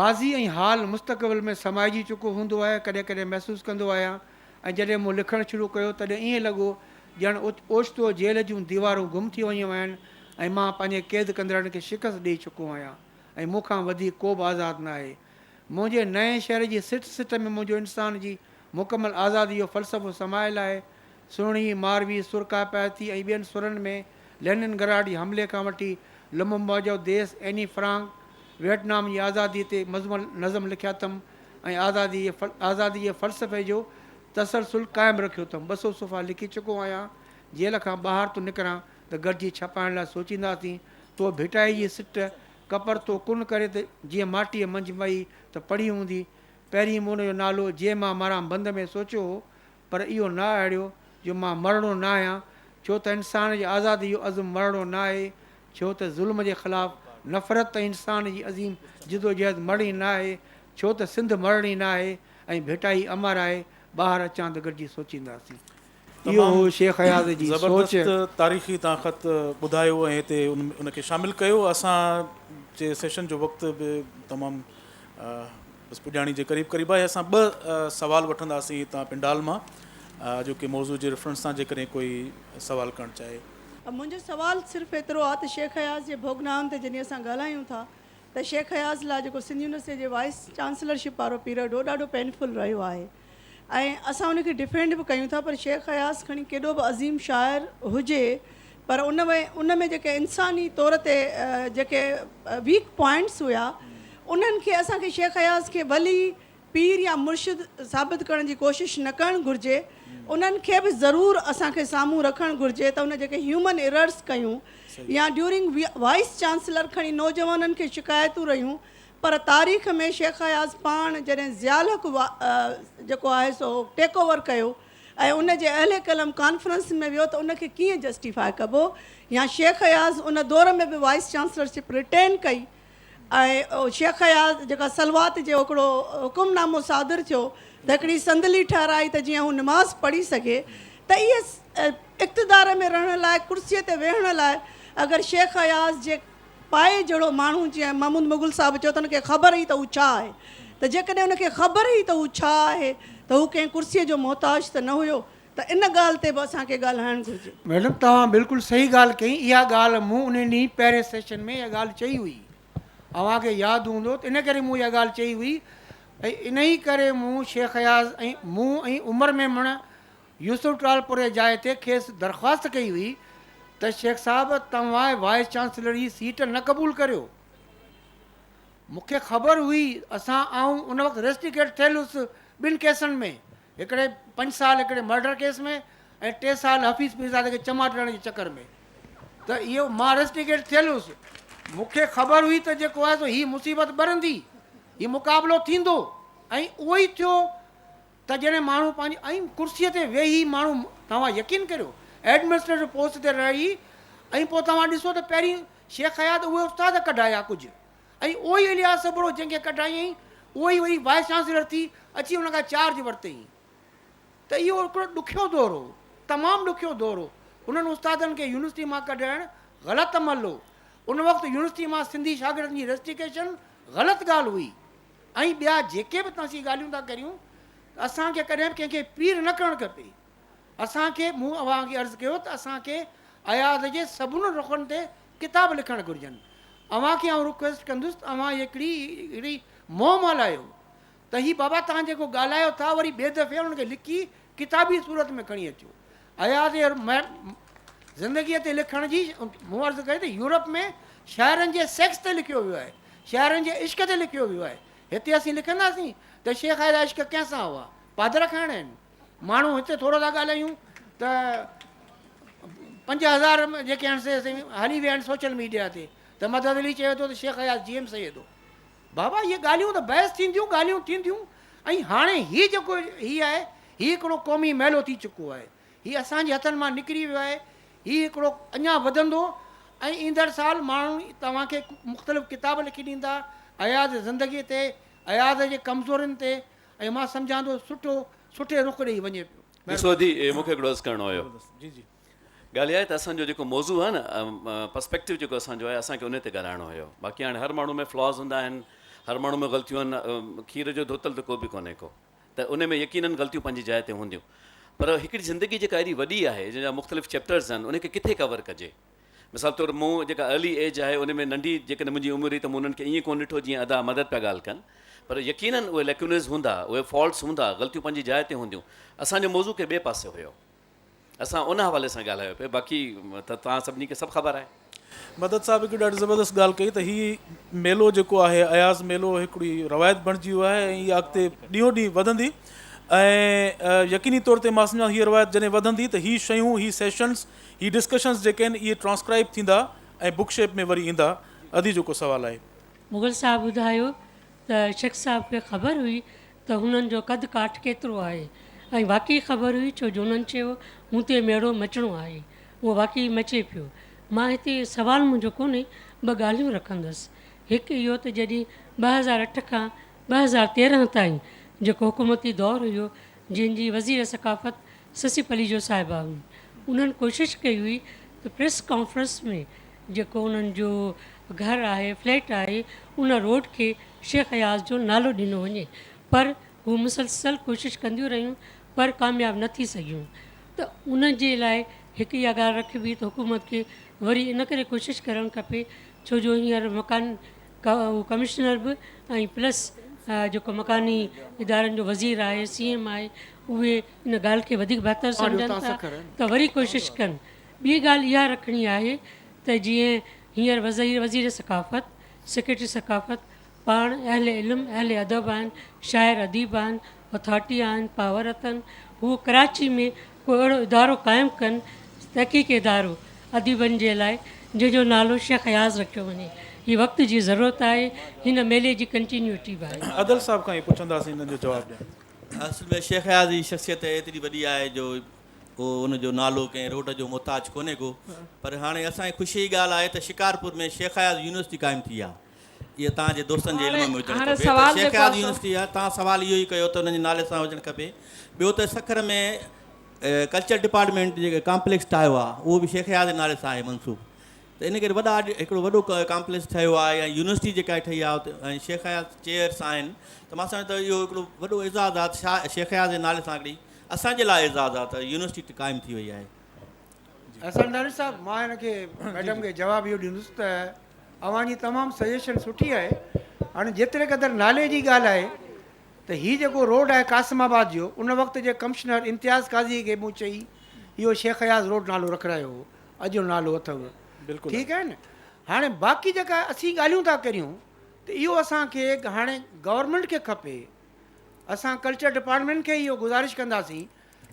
ماضي ۽ حال مستقبل ۾ سمائجي چڪو هوندو آهي، ڪڏهن ڪڏهن محسوس ڪندو آهيان ۽ جڏهن مون لکڻ شروع ڪيو تڏهن ائين لڳو ڄڻ اوچتو جيل جون ديوارون گم ٿي ويون آهن ۽ مان پنهنجي قيد ڪندڙن کي شڪست ڏئي چڪو آهيان ۽ مون کان وڌيڪ ڪو به آزاد ناهي. منهنجي نئين شعر جي سٽ سٽ ۾ منهنجو انسان جي مڪمل آزادي جو فلسفو سمايل آهي. سهڻي، ماروي، سر ڪاپائتي ۽ ٻين سرن ۾ لينن گراڊ جي حملي کان وٺي لممبا جو ديس، ايني فرانڪ، ويٽنام جي آزادي تي نظم لکيا اٿم ۽ آزادي آزادي جي فلسفي جو تسلسل قائم رکيو اٿم. 200 صفحا لکي چڪو آهيان. جيل کان ٻاهر ٿو نڪران ته گڏجي ڇپائڻ لاء سوچينداسين. تو ڀٽائي جي سٽ ڪپر تو ڪن ڪري ته جيئن ماٽيء منجهه مئي ته پڙهي هوندي. پهرين مون ان جو نالو جي مان مران بند ۾ سوچيو هو، پر اهو نه آئڙيو جو مان مرڻو ناهيان، ڇو ته انسان جي آزادي جو عزم مرڻو ناهي، ڇو ته ظلم جي خلاف نفرت ۽ انسان جي عظيم جدوجهد مرڻي ناهي، ڇو ته سنڌ مرڻي ناهي ۽ ڀٽائي امر آهي، ٻاهر اچان ته گڏجي سوچينداسين. اهو هو شيخ اياز جي سوچ. زبردست تاريخي توهان خط ٻڌايو ۽ هتي ان کي شامل ڪيو. اسان جي سيشن جو وقت به تمام بس پڄاڻي جي قريب قريب آهي. اسان ٻه سوال وٺنداسين هتان پنڊال مان اڄوڪي موضوع جي ريفرنس سان جيڪڏهن ڪوئي سوال ڪرڻ چاهي. منهنجو سوال صرف ايترو آهي ته شيخ اياز جي ڀوڳنائن تي جڏهن اسان ڳالهايون ٿا ته شيخ اياز لاء جيڪو سنڌ يونيورسٽي جي وائيس چانسلرشپ وارو پيريڊ هو ڏاڍو پينفل رهيو آهي. ۽ اسان ان کي ڊفينڊ به ڪيون ٿا پر شيخ اياز کڻي ڪيڏو به عظيم شاعر هجي پر ان ۾ ان ۾ جيڪي انساني طور تي جيڪي ويڪ پوائنٽس هيا انهن کي اسان کي شيخ اياز کي ولي پير يا مرشد ثابت ڪرڻ جي ڪوشش نه ڪرڻ گهرجي انهن کي به ضرور اسان کي سامهون رکڻ گهرجي ته ان جيڪي هيومن ايررس ڪيون يا ڊيورنگ وائيس چانسلر کڻي نوجوانن کي شڪايتون رهيون پر تاريخ ۾ شيخ اياز پاڻ جڏهن ضياء الحق جيڪو آهي سو ٽيڪ اوور ڪيو ۽ ان جي اهل قلم ڪانفرنس ۾ ويو ته ان کي ڪيئن جسٽيفاء ڪبو يا شيخ اياز ان دور ۾ به وائيس چانسلرشپ ريٽين ڪئي ۽ شيخ اياز جيڪا صلوات جو هڪڙو حڪم نامو صادر ٿيو ته هڪڙي صندلي ٺهرائي ته جيئن هو نماز پڙهي سگهي ته اهي اقتدار ۾ رهڻ لاء ڪرسي تي ويهڻ لاء اگر شيخ اياز جي پائي جهڙو ماڻهو جيئن محمود مغل صاحب چيو ته ان کي خبر هئي ته هو ڇا آهي ته جيڪڏهن ان کي خبر هئي ته هو ڇا آهي ته هو ڪنهن ڪرسيء جو محتاج ته نه هيو ته ان ڳالهه تي به اسان کي ڳالهائڻ گهرجي. ميڊم توهان بلڪل صحيح ڳالهه ڪئي اها ڳالهه مون انهي ڏينهن پهرين سيشن ۾ اها ڳالهه چئي هئي اوهان کي ياد هوندو ته ان ڪري مون اها ڳالهه چئي هئي ۽ انهي ڪري مون شيخ اياز ۽ مون ۽ عمر ميمڻ يوسف ٽالپر جي جاء تي کيس درخواست ڪئي هئي ته شيخ صاحب توهان وائيس چانسلر جي سيٽ نه قبول ڪريو. مون کي خبر هئي اسان آئون ان وقت ريسٽيڪيٽ ٿيل هيس ٻن ڪيسن ۾ هڪڙي پنج سال هڪڙي مرڊر ڪيس ۾ ۽ ٽي سال حفيظ پيرزادي کي چماٽ هڻڻ جي چڪر ۾ ته اهو مان ريسٽيڪيٽ ٿيل هيس مون کي خبر هئي ته جيڪو آهي سو هي مصيبت ٻرندي هي مقابلو ٿيندو ۽ اهو ئي ٿيو ته جڏهن ماڻهو پنهنجي ۽ ڪرسيء تي ويهي ماڻهو توهان يقين ڪريو ايڊمنسٽريٽو پوسٽ تي رهي ۽ پوء توهان ڏسو ته پهرين شيخ حيات اهي استاد ڪڍايا ڪجهه ۽ اهو ئي الياس ابڙو جنهن کي ڪڍايائين اهو ئي وري وائيس چانسلر ٿي اچي ان کان چارج ورتئين ته اهو هڪڙو ڏکيو دور هو تمام ڏکيو دور هو انهن استادن کي يونيورسٽي مان ڪڍائڻ غلط عمل هو ان وقت يونيورسٽي مان سنڌي شاگردن جي ريسٽيڪيشن غلط ڳالهه هئي ۽ ٻيا جيڪي به اسين ڳالهيون ٿا ڪريون ته اسان کي ڪڏهن به ڪنهن کي پير نه ڪرڻ کپي. اسان کي مون اوهان کي عرض ڪيو ته اسان کي اياز جي سڀني رخن تي ڪتاب لکڻ گهرجن. اوهان کي آئون رڪويسٽ ڪندس ته اوهان هڪڙي هڪڙي مهم هلايو ته هي بابا توهان جيڪو ڳالهايو ٿا وري ٻئي دفعي انهن کي لکي ڪتابي صورت ۾ کڻي اچو. اياز جي زندگيء تي لکڻ جي مون عرض ڪئي ته يورپ ۾ شاعرن جي سيڪس تي لکيو ويو آهي. شاعرن جي عشق تي لکيو ويو آهي. هتي اسين لکنداسين ته شيخ اياز جا عشق ڪنهن سان هئا؟ پادر کائڻا آهن. ماڻهو هتي ٿورو ٿا ڳالهايون ته 5000 جيڪي آهن سي هلي ويا آهن سوشل ميڊيا تي ته مدد علي چوي ٿو ته شيخ اياز جي ايم سيد هو. بابا اهي ڳالهيون ته بحث ٿينديون ڳالهيون ٿينديون ۽ هاڻي هي جيڪو هي آهي هي هڪڙو قومي ميلو ٿي چڪو آهي. هي اسان جي هٿن مان نڪري ويو آهي. هي هڪڙو اڃا وڌندو ۽ ايندڙ سال ماڻهو توهان کي مختلف ڪتاب لکي ڏيندا اياز جي زندگيء تي، اياز جي ڪمزورين تي ۽ مان سمجهان ٿو سٺو سٺي رخ ڏئي وڃي پيو. ڏسو ادي مون کي هڪڙو عرض ڪرڻو هيو. ڳالهه اها آهي ته اسان جو جيڪو موضوع آهي نه پرسپيڪٽو جيڪو اسان جو آهي اسان کي ان تي ڳالهائڻو هيو باقي هاڻي هر ماڻهو ۾ فلاز هوندا آهن هر ماڻهو ۾ غلطيون آهن کير جو ڌوتل ته ڪو به ڪونهي ڪو. ته ان ۾ يقينن غلطيون پنهنجي جاء تي هونديون پر هڪڙي زندگي جيڪا ايڏي وڏي آهي جنهن جا مختلف چيپٽرز آهن ان کي ڪٿي ڪور ڪجي مثال طور مون جيڪا ارلي ايج آهي ان ۾ ننڍي جيڪڏهن منهنجي عمر هئي ته مون انهن کي ائين ڪونه ڏٺو جيئن ادا مدد پيا ڳالهه ڪن پر يقينن اهي ليڪيونز هوندا اهي فالٽس هوندا غلطيون پنهنجي جاء تي هونديون اسان جو موضوع ڪنهن ٻئي پاسي هيو. اسان ان حوالي سان ڳالهايو پئي باقي ته توهان سڀني کي سڀ خبر آهي. مدد صاحب هڪ ڏاڍي زبردست ڳالهه ڪئي ته هي ميلو جيڪو آهي اياز ميلو هڪڙي روايت بڻجي ويو آهي ۽ اها اڳتي ڏينهون ڏينهن وڌندي ۽ يقيني طور تي مان سمجهان ٿو هي روايت جڏهن وڌندي ته هي شيون هي سيشنز هي ڊسڪشنز جيڪي آهن اهي ٽرانسڪرائب ٿيندا ۽ بڪ شيپ ۾ وري ايندا ادي جو ڪو سوال آهي. مغل صاحب ٻڌايو ته شيخ صاحب کي خبر هئي ته هنن جو قد ڪاٺ ڪيترو آهي ۽ واقعي خبر هئي ڇو جو هنن چيو مون تي ميڙو مچڻو آهي اهو واقعي مچي پيو. مان هتي سوال منهنجو ڪونهي ٻه ڳالهيون رکندس هڪ اهو ته جڏهن 2008 کان 2013 تائين جيڪو حڪومتي دور هيو جنهن جي وزير ثقافت سسي پليجو صاحبه هئي انهن ڪوشش ڪئي هئي ته پريس ڪانفرنس ۾ جيڪو انهن جو گهر آهي فليٽ آهي ان روڊ کي شيخ اياز جو نالو ڏنو وڃي پر هو مسلسل ڪوشش ڪنديون رهيون پر ڪامياب نه ٿي سگهيون ته ان جي لاء هڪ اها ڳالهه رکبي ته حڪومت کي وري ان ڪري ڪوشش ڪرڻ کپي ڇو جو هينئر مڪان ڪمشنر به ۽ پلس جيڪو مڪاني ادارن جو وزير آهي سي ايم آهي اهي ان ڳالهه کي وڌيڪ بهتر سمجهن ٿا ته وري ڪوشش ڪن. ٻي ڳالهه اها رکڻي آهي ته جيئن هينئر وزير ثقافت، سيڪريٽري ثقافت پاڻ اهل علم، اهل ادب آهن، شاعر اديب آهن، اٿارٽي آهن، پاور اٿن، هو ڪراچي ۾ ڪو اهڙو ادارو قائم ڪن، تحقيقي ادارو اديبن جي لاء جنهن جو نالو شيخ اياز رکيو وڃي. هي وقت جي ضرورت آهي، هن ميلي جي ڪنٽينيوٽي به آهي. عدل صاحب کان ئي پڇنداسين انهن جو جواب ڏين. اصل ۾ شيخ اياز جي شخصيت ايتري وڏي آهي جو ڪو ان جو نالو ڪنهن روڊ جو محتاج ڪونهي ڪو پر هاڻي اسان جي خوشي جي ڳالهه آهي ته شڪارپور ۾ شيخ اياز يونيورسٽي قائم ٿي آهي اها توهان جي دوستن جي علم ۾ هجڻ کپي ته شيخ اياز يونيورسٽي آهي توهان سوال اهو ئي ڪيو ته ان جي نالي سان هجڻ کپي ٻيو ته سکر ۾ ڪلچر ڊپارٽمينٽ جيڪو ڪامپليڪس ٺاهيو آهي اهو به شيخ اياز جي نالي سان آهي منسوب ته ان ڪري وڏا هڪڙو وڏو ڪامپليڪس ٺهيو آهي ۽ يونيورسٽي جيڪا ٺهي آهي اتي ۽ شيخ اياز چيئرس آهن ته مان سمجهان ٿو اهو هڪڙو وڏو اعزاز آهي ته شيخ اياز جي نالي سان هڪڙي اسان جي لاء اعزاز آهي ته يونيورسٽي قائم ٿي وئي آهي. احسان دانش صاحب مان هن کي ميڊم کي جواب اهو ڏيندس ته اوهان جي تمام سجيشن سٺي آهي هاڻي جيتري قدر نالي جي ڳالهه آهي ته هي جيڪو روڊ آهي قاسم آباد جو ان وقت جي ڪمشنر امتياز قاضي کي مون چئي اهو شيخ اياز روڊ نالو رکرايو هو اڄ جو نالو اٿو ٺيڪ آهي نه هاڻي باقي جيڪا اسين ڳالهيون ٿا ڪريون ته اهو اسان کي هاڻي گورنمينٽ کي کپي اسان ڪلچر ڊپارٽمينٽ کي اهو گذارش ڪنداسين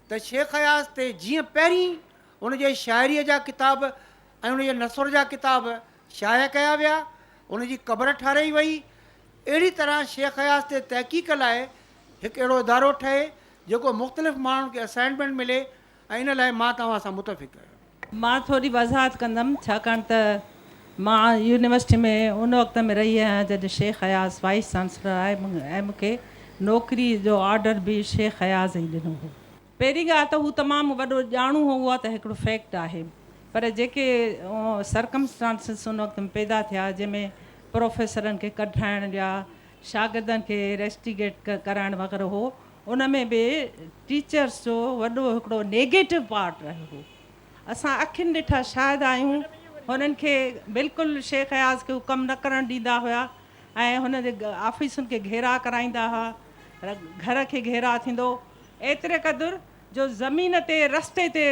ته شيخ اياز تي جيئن پهرين ان جي شاعريء جا ڪتاب ۽ ان جي نثر جا ڪتاب شايع ڪيا ويا ان جي قبر ٺاهرائي وئي اهڙي طرح شيخ اياز تي تحقيق لاء هڪ اهڙو ادارو ٺهي جيڪو مختلف ماڻهن کي اسائنمينٽ ملي ۽ ان لاء مان توهان سان متفق آهيان. مان ٿوري وضاحت ڪندم ڇاڪاڻ ته مان يونيورسٽي ۾ ان وقت ۾ رهي آهيان جڏهن شيخ اياز وائيس چانسلر آهي ۽ مون کي نوڪري جو آرڊر به شيخ اياز ئي ڏنو هو. پهرين ڳالهه ته هو تمام وڏو ڄاڻو هو اها ته هڪڙو فيڪٽ آهي پر جيڪي سرڪمسٽانسز ان وقت ۾ پيدا ٿيا جنهن ۾ پروفيسرن کي ڪڍرائڻ يا شاگردن کي ريسٽيگيٽ ڪرائڻ وغيره هو ان ۾ به ٽيچرس جو وڏو هڪڙو نيگيٽو پارٽ رهيو هو. اسان اکين ڏٺا شاهد آهيون. هنن کي بلڪل شيخ اياز کي هو ڪم نه ڪرڻ ڏيندا هيا ۽ هن جي آفيسن کي گهيراء ڪرائيندا هئا. گهر کي گهيراء ٿيندو ايتري قدر جو زمين تي رستي تي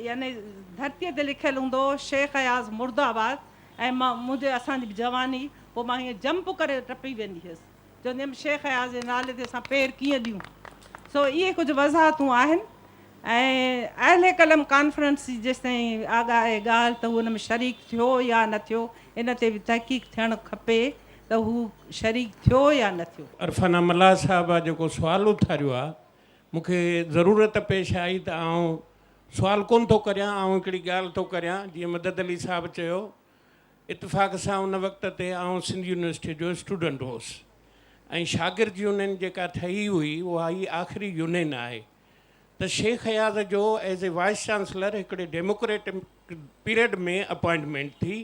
يعني ڌرتيء تي لکيل هوندو هو شيخ اياز مرده آباد ۽ مان منهنجي اسان جي جواني پوء مان هيئن جمپ ڪري ٽپي ويندي هيس. چوندي هيم شيخ اياز جي نالي تي اسان پير ڪيئن ڏيون. سو اهي ڪجهه وضاحتون آهن ۽ اهل قلم ڪانفرنس جي جيستائين آهي ڳالهه ته هو ان ۾ شريڪ ٿيو يا نه ٿيو ان تي به تحقيق ٿيڻ کپي ته هو شريڪ ٿيو يا نه ٿيو. عرفانه ملاح صاحبه جيڪو سوال اٿاريو آ مون کي ضرورت پيش آئي ته آئون سوال ڪونه ٿو ڪريان آئون هڪڙي ڳالهه ٿو ڪريان جيئن مدد علي صاحب چيو اتفاق سان ان وقت تي آئون سنڌ يونيورسٽيء جو اسٽوڊنٽ هوس ۽ شاگرد يونين جيڪا ٺهي هئي اها هي آخري يونين آهي ته شيخ اياز جو ايز اي وائيس چانسلر هڪڙي ڊيموڪريٽڪ پيريڊ ۾ اپائنٽمينٽ ٿي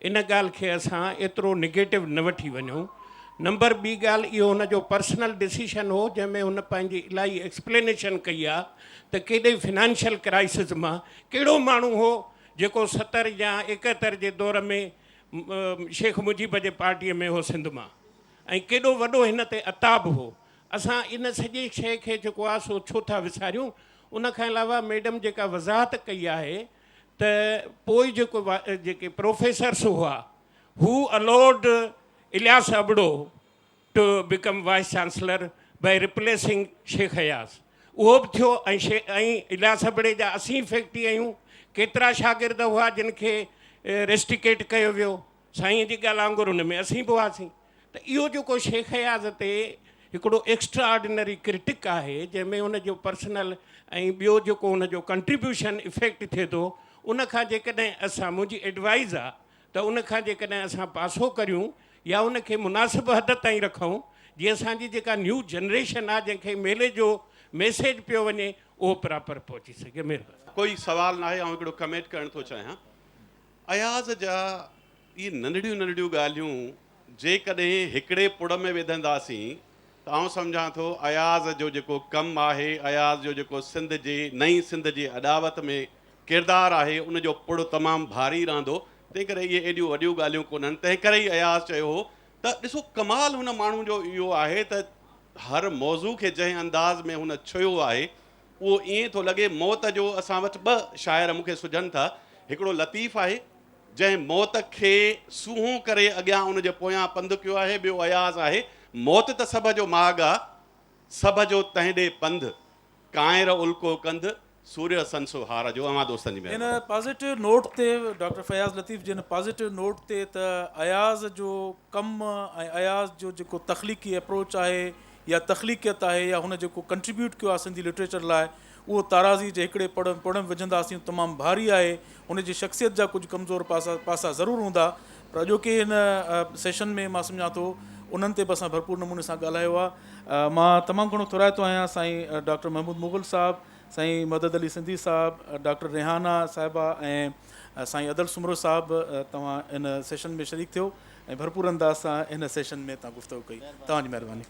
ان ڳالهه کي اسان ايترو نگيٽو نه وٺي وڃون نمبر ٻي ڳالهه اهو هن جو پرسنل ڊسيشن هو جنهن ۾ هن پنهنجي الاهي ايڪسپلينيشن ڪئي آهي ته ڪيڏي فنانشل ڪرائسز مان ڪهڙو ماڻهو هو جيڪو 70 يا 71 جي دور ۾ شيخ مجيب جي پارٽيء ۾ هو سنڌ مان ۽ ڪيڏو وڏو هن تي عتاب هو. اسان ان سڄي شيء کي جيڪو آهي سو ڇو ٿا وساريون. ان کان علاوه ميڊم جيڪا وضاحت ڪئي آهي ته پوء جيڪو جيڪي پروفيسرس هئا هو allowed Ilyas Abro to become vice chancellor by replacing Sheikh Ayaz اهو به ٿيو ۽ ۽ الياس ابڙي جا اسين فيڪٽي آهيون ڪيترا شاگرد هئا جن کي ريسٽيڪيٽ ڪيو ويو سائين جي ڳالهه وانگر ان ۾ اسين به هئاسين ته اهو جيڪو شيخ اياز تي هڪڙو ايڪسٽرا آرڊينري ڪرٽڪ آهي جنهن ۾ ان جو پرسنل ۽ ٻيو جيڪو ان جو ڪنٽريبيوشن افيڪٽ ٿئي ٿو ان کان جيڪڏهن اسان منهنجي ايڊوائز آهي ته ان کان جيڪڏهن اسان پاسو ڪريون يا ان کي مناسب حد تائين رکون جيئن اسان جي جيڪا نيو جنريشن آهي جنهن کي ميلي جو ميسيج پيو وڃي اهو پراپر پهچي سگهي مهرباني. ڪوئي سوال ناهي آئون هڪڙو ڪمينٽ ڪرڻ ٿو چاهيان اياز جا اهي ننڍڙيون ننڍڙيون ڳالهيون جيڪڏهن هڪڙي پڙ ۾ وڌنداسين ته آئون سمجهان ٿو اياز جو جيڪو ڪم آهي اياز جو جيڪو سنڌ جي نئين سنڌ جي اڏاوت ۾ ڪردار آهي ان جو پڙ تمام ڀاري رهندو، تنهن ڪري اهي ايڏيون وڏيون ڳالهيون ڪونهن، تنهن ڪري ئي اياز چيو هو ته ڏسو ڪمال هن ماڻهو جو اهو آهي ته هر موضوع کي جنهن انداز ۾ هن ڇهيو آهي اهو ائين ٿو لڳي موت جو اسان وٽ ٻه شاعر مون کي سجهن ٿا هڪڙو لطيف آهي جنهن موت کي سونهون ڪري اڳيان ان جي پويان پنڌ ڪيو آهي ٻيو اياز آهي موت ته سڀ جو ماڳ آ سڀ جو تنهن ڏي پنڌ ڪانئر الڪو ڪنڌ سورهيه سنسو هار جو اوهان دوستن جي ان مهرباني. پازيٽو نوٽ تي ڊاڪٽر فياض لطيف جي ان پازيٽو نوٽ تي ته اياز جو ڪم ۽ اياز جو جيڪو تخليقي اپروچ آهي يا تخليقيت آهي يا هن جيڪو ڪنٽريبيوٽ ڪيو آهي سنڌي لٽريچر لاء اهو تارازي جي هڪڙي پڙ پڙ ۾ وجهنداسين تمام ڀاري آهي هن جي شخصيت جا ڪجهه ڪمزور پاسا پاسا ضرور هوندا پر اڄوڪي هن سيشن ۾ مان سمجهان ٿو انهن تي به اسان ڀرپور نموني سان ڳالهايو آهي مان تمام گهڻو ٿورائتو آهيان سائين ڊاڪٽر محمود مغل صاحب سائين مدد علي سنڌي صاحب، ڊاڪٽر ريحانه صاحبه ۽ سائين ادل سومرو صاحب توهان ان سيشن ۾ شريڪ ٿيو ۽ ڀرپور انداز سان ان سيشن ۾ توهان گفتگو ڪئي توهان جي مهرباني.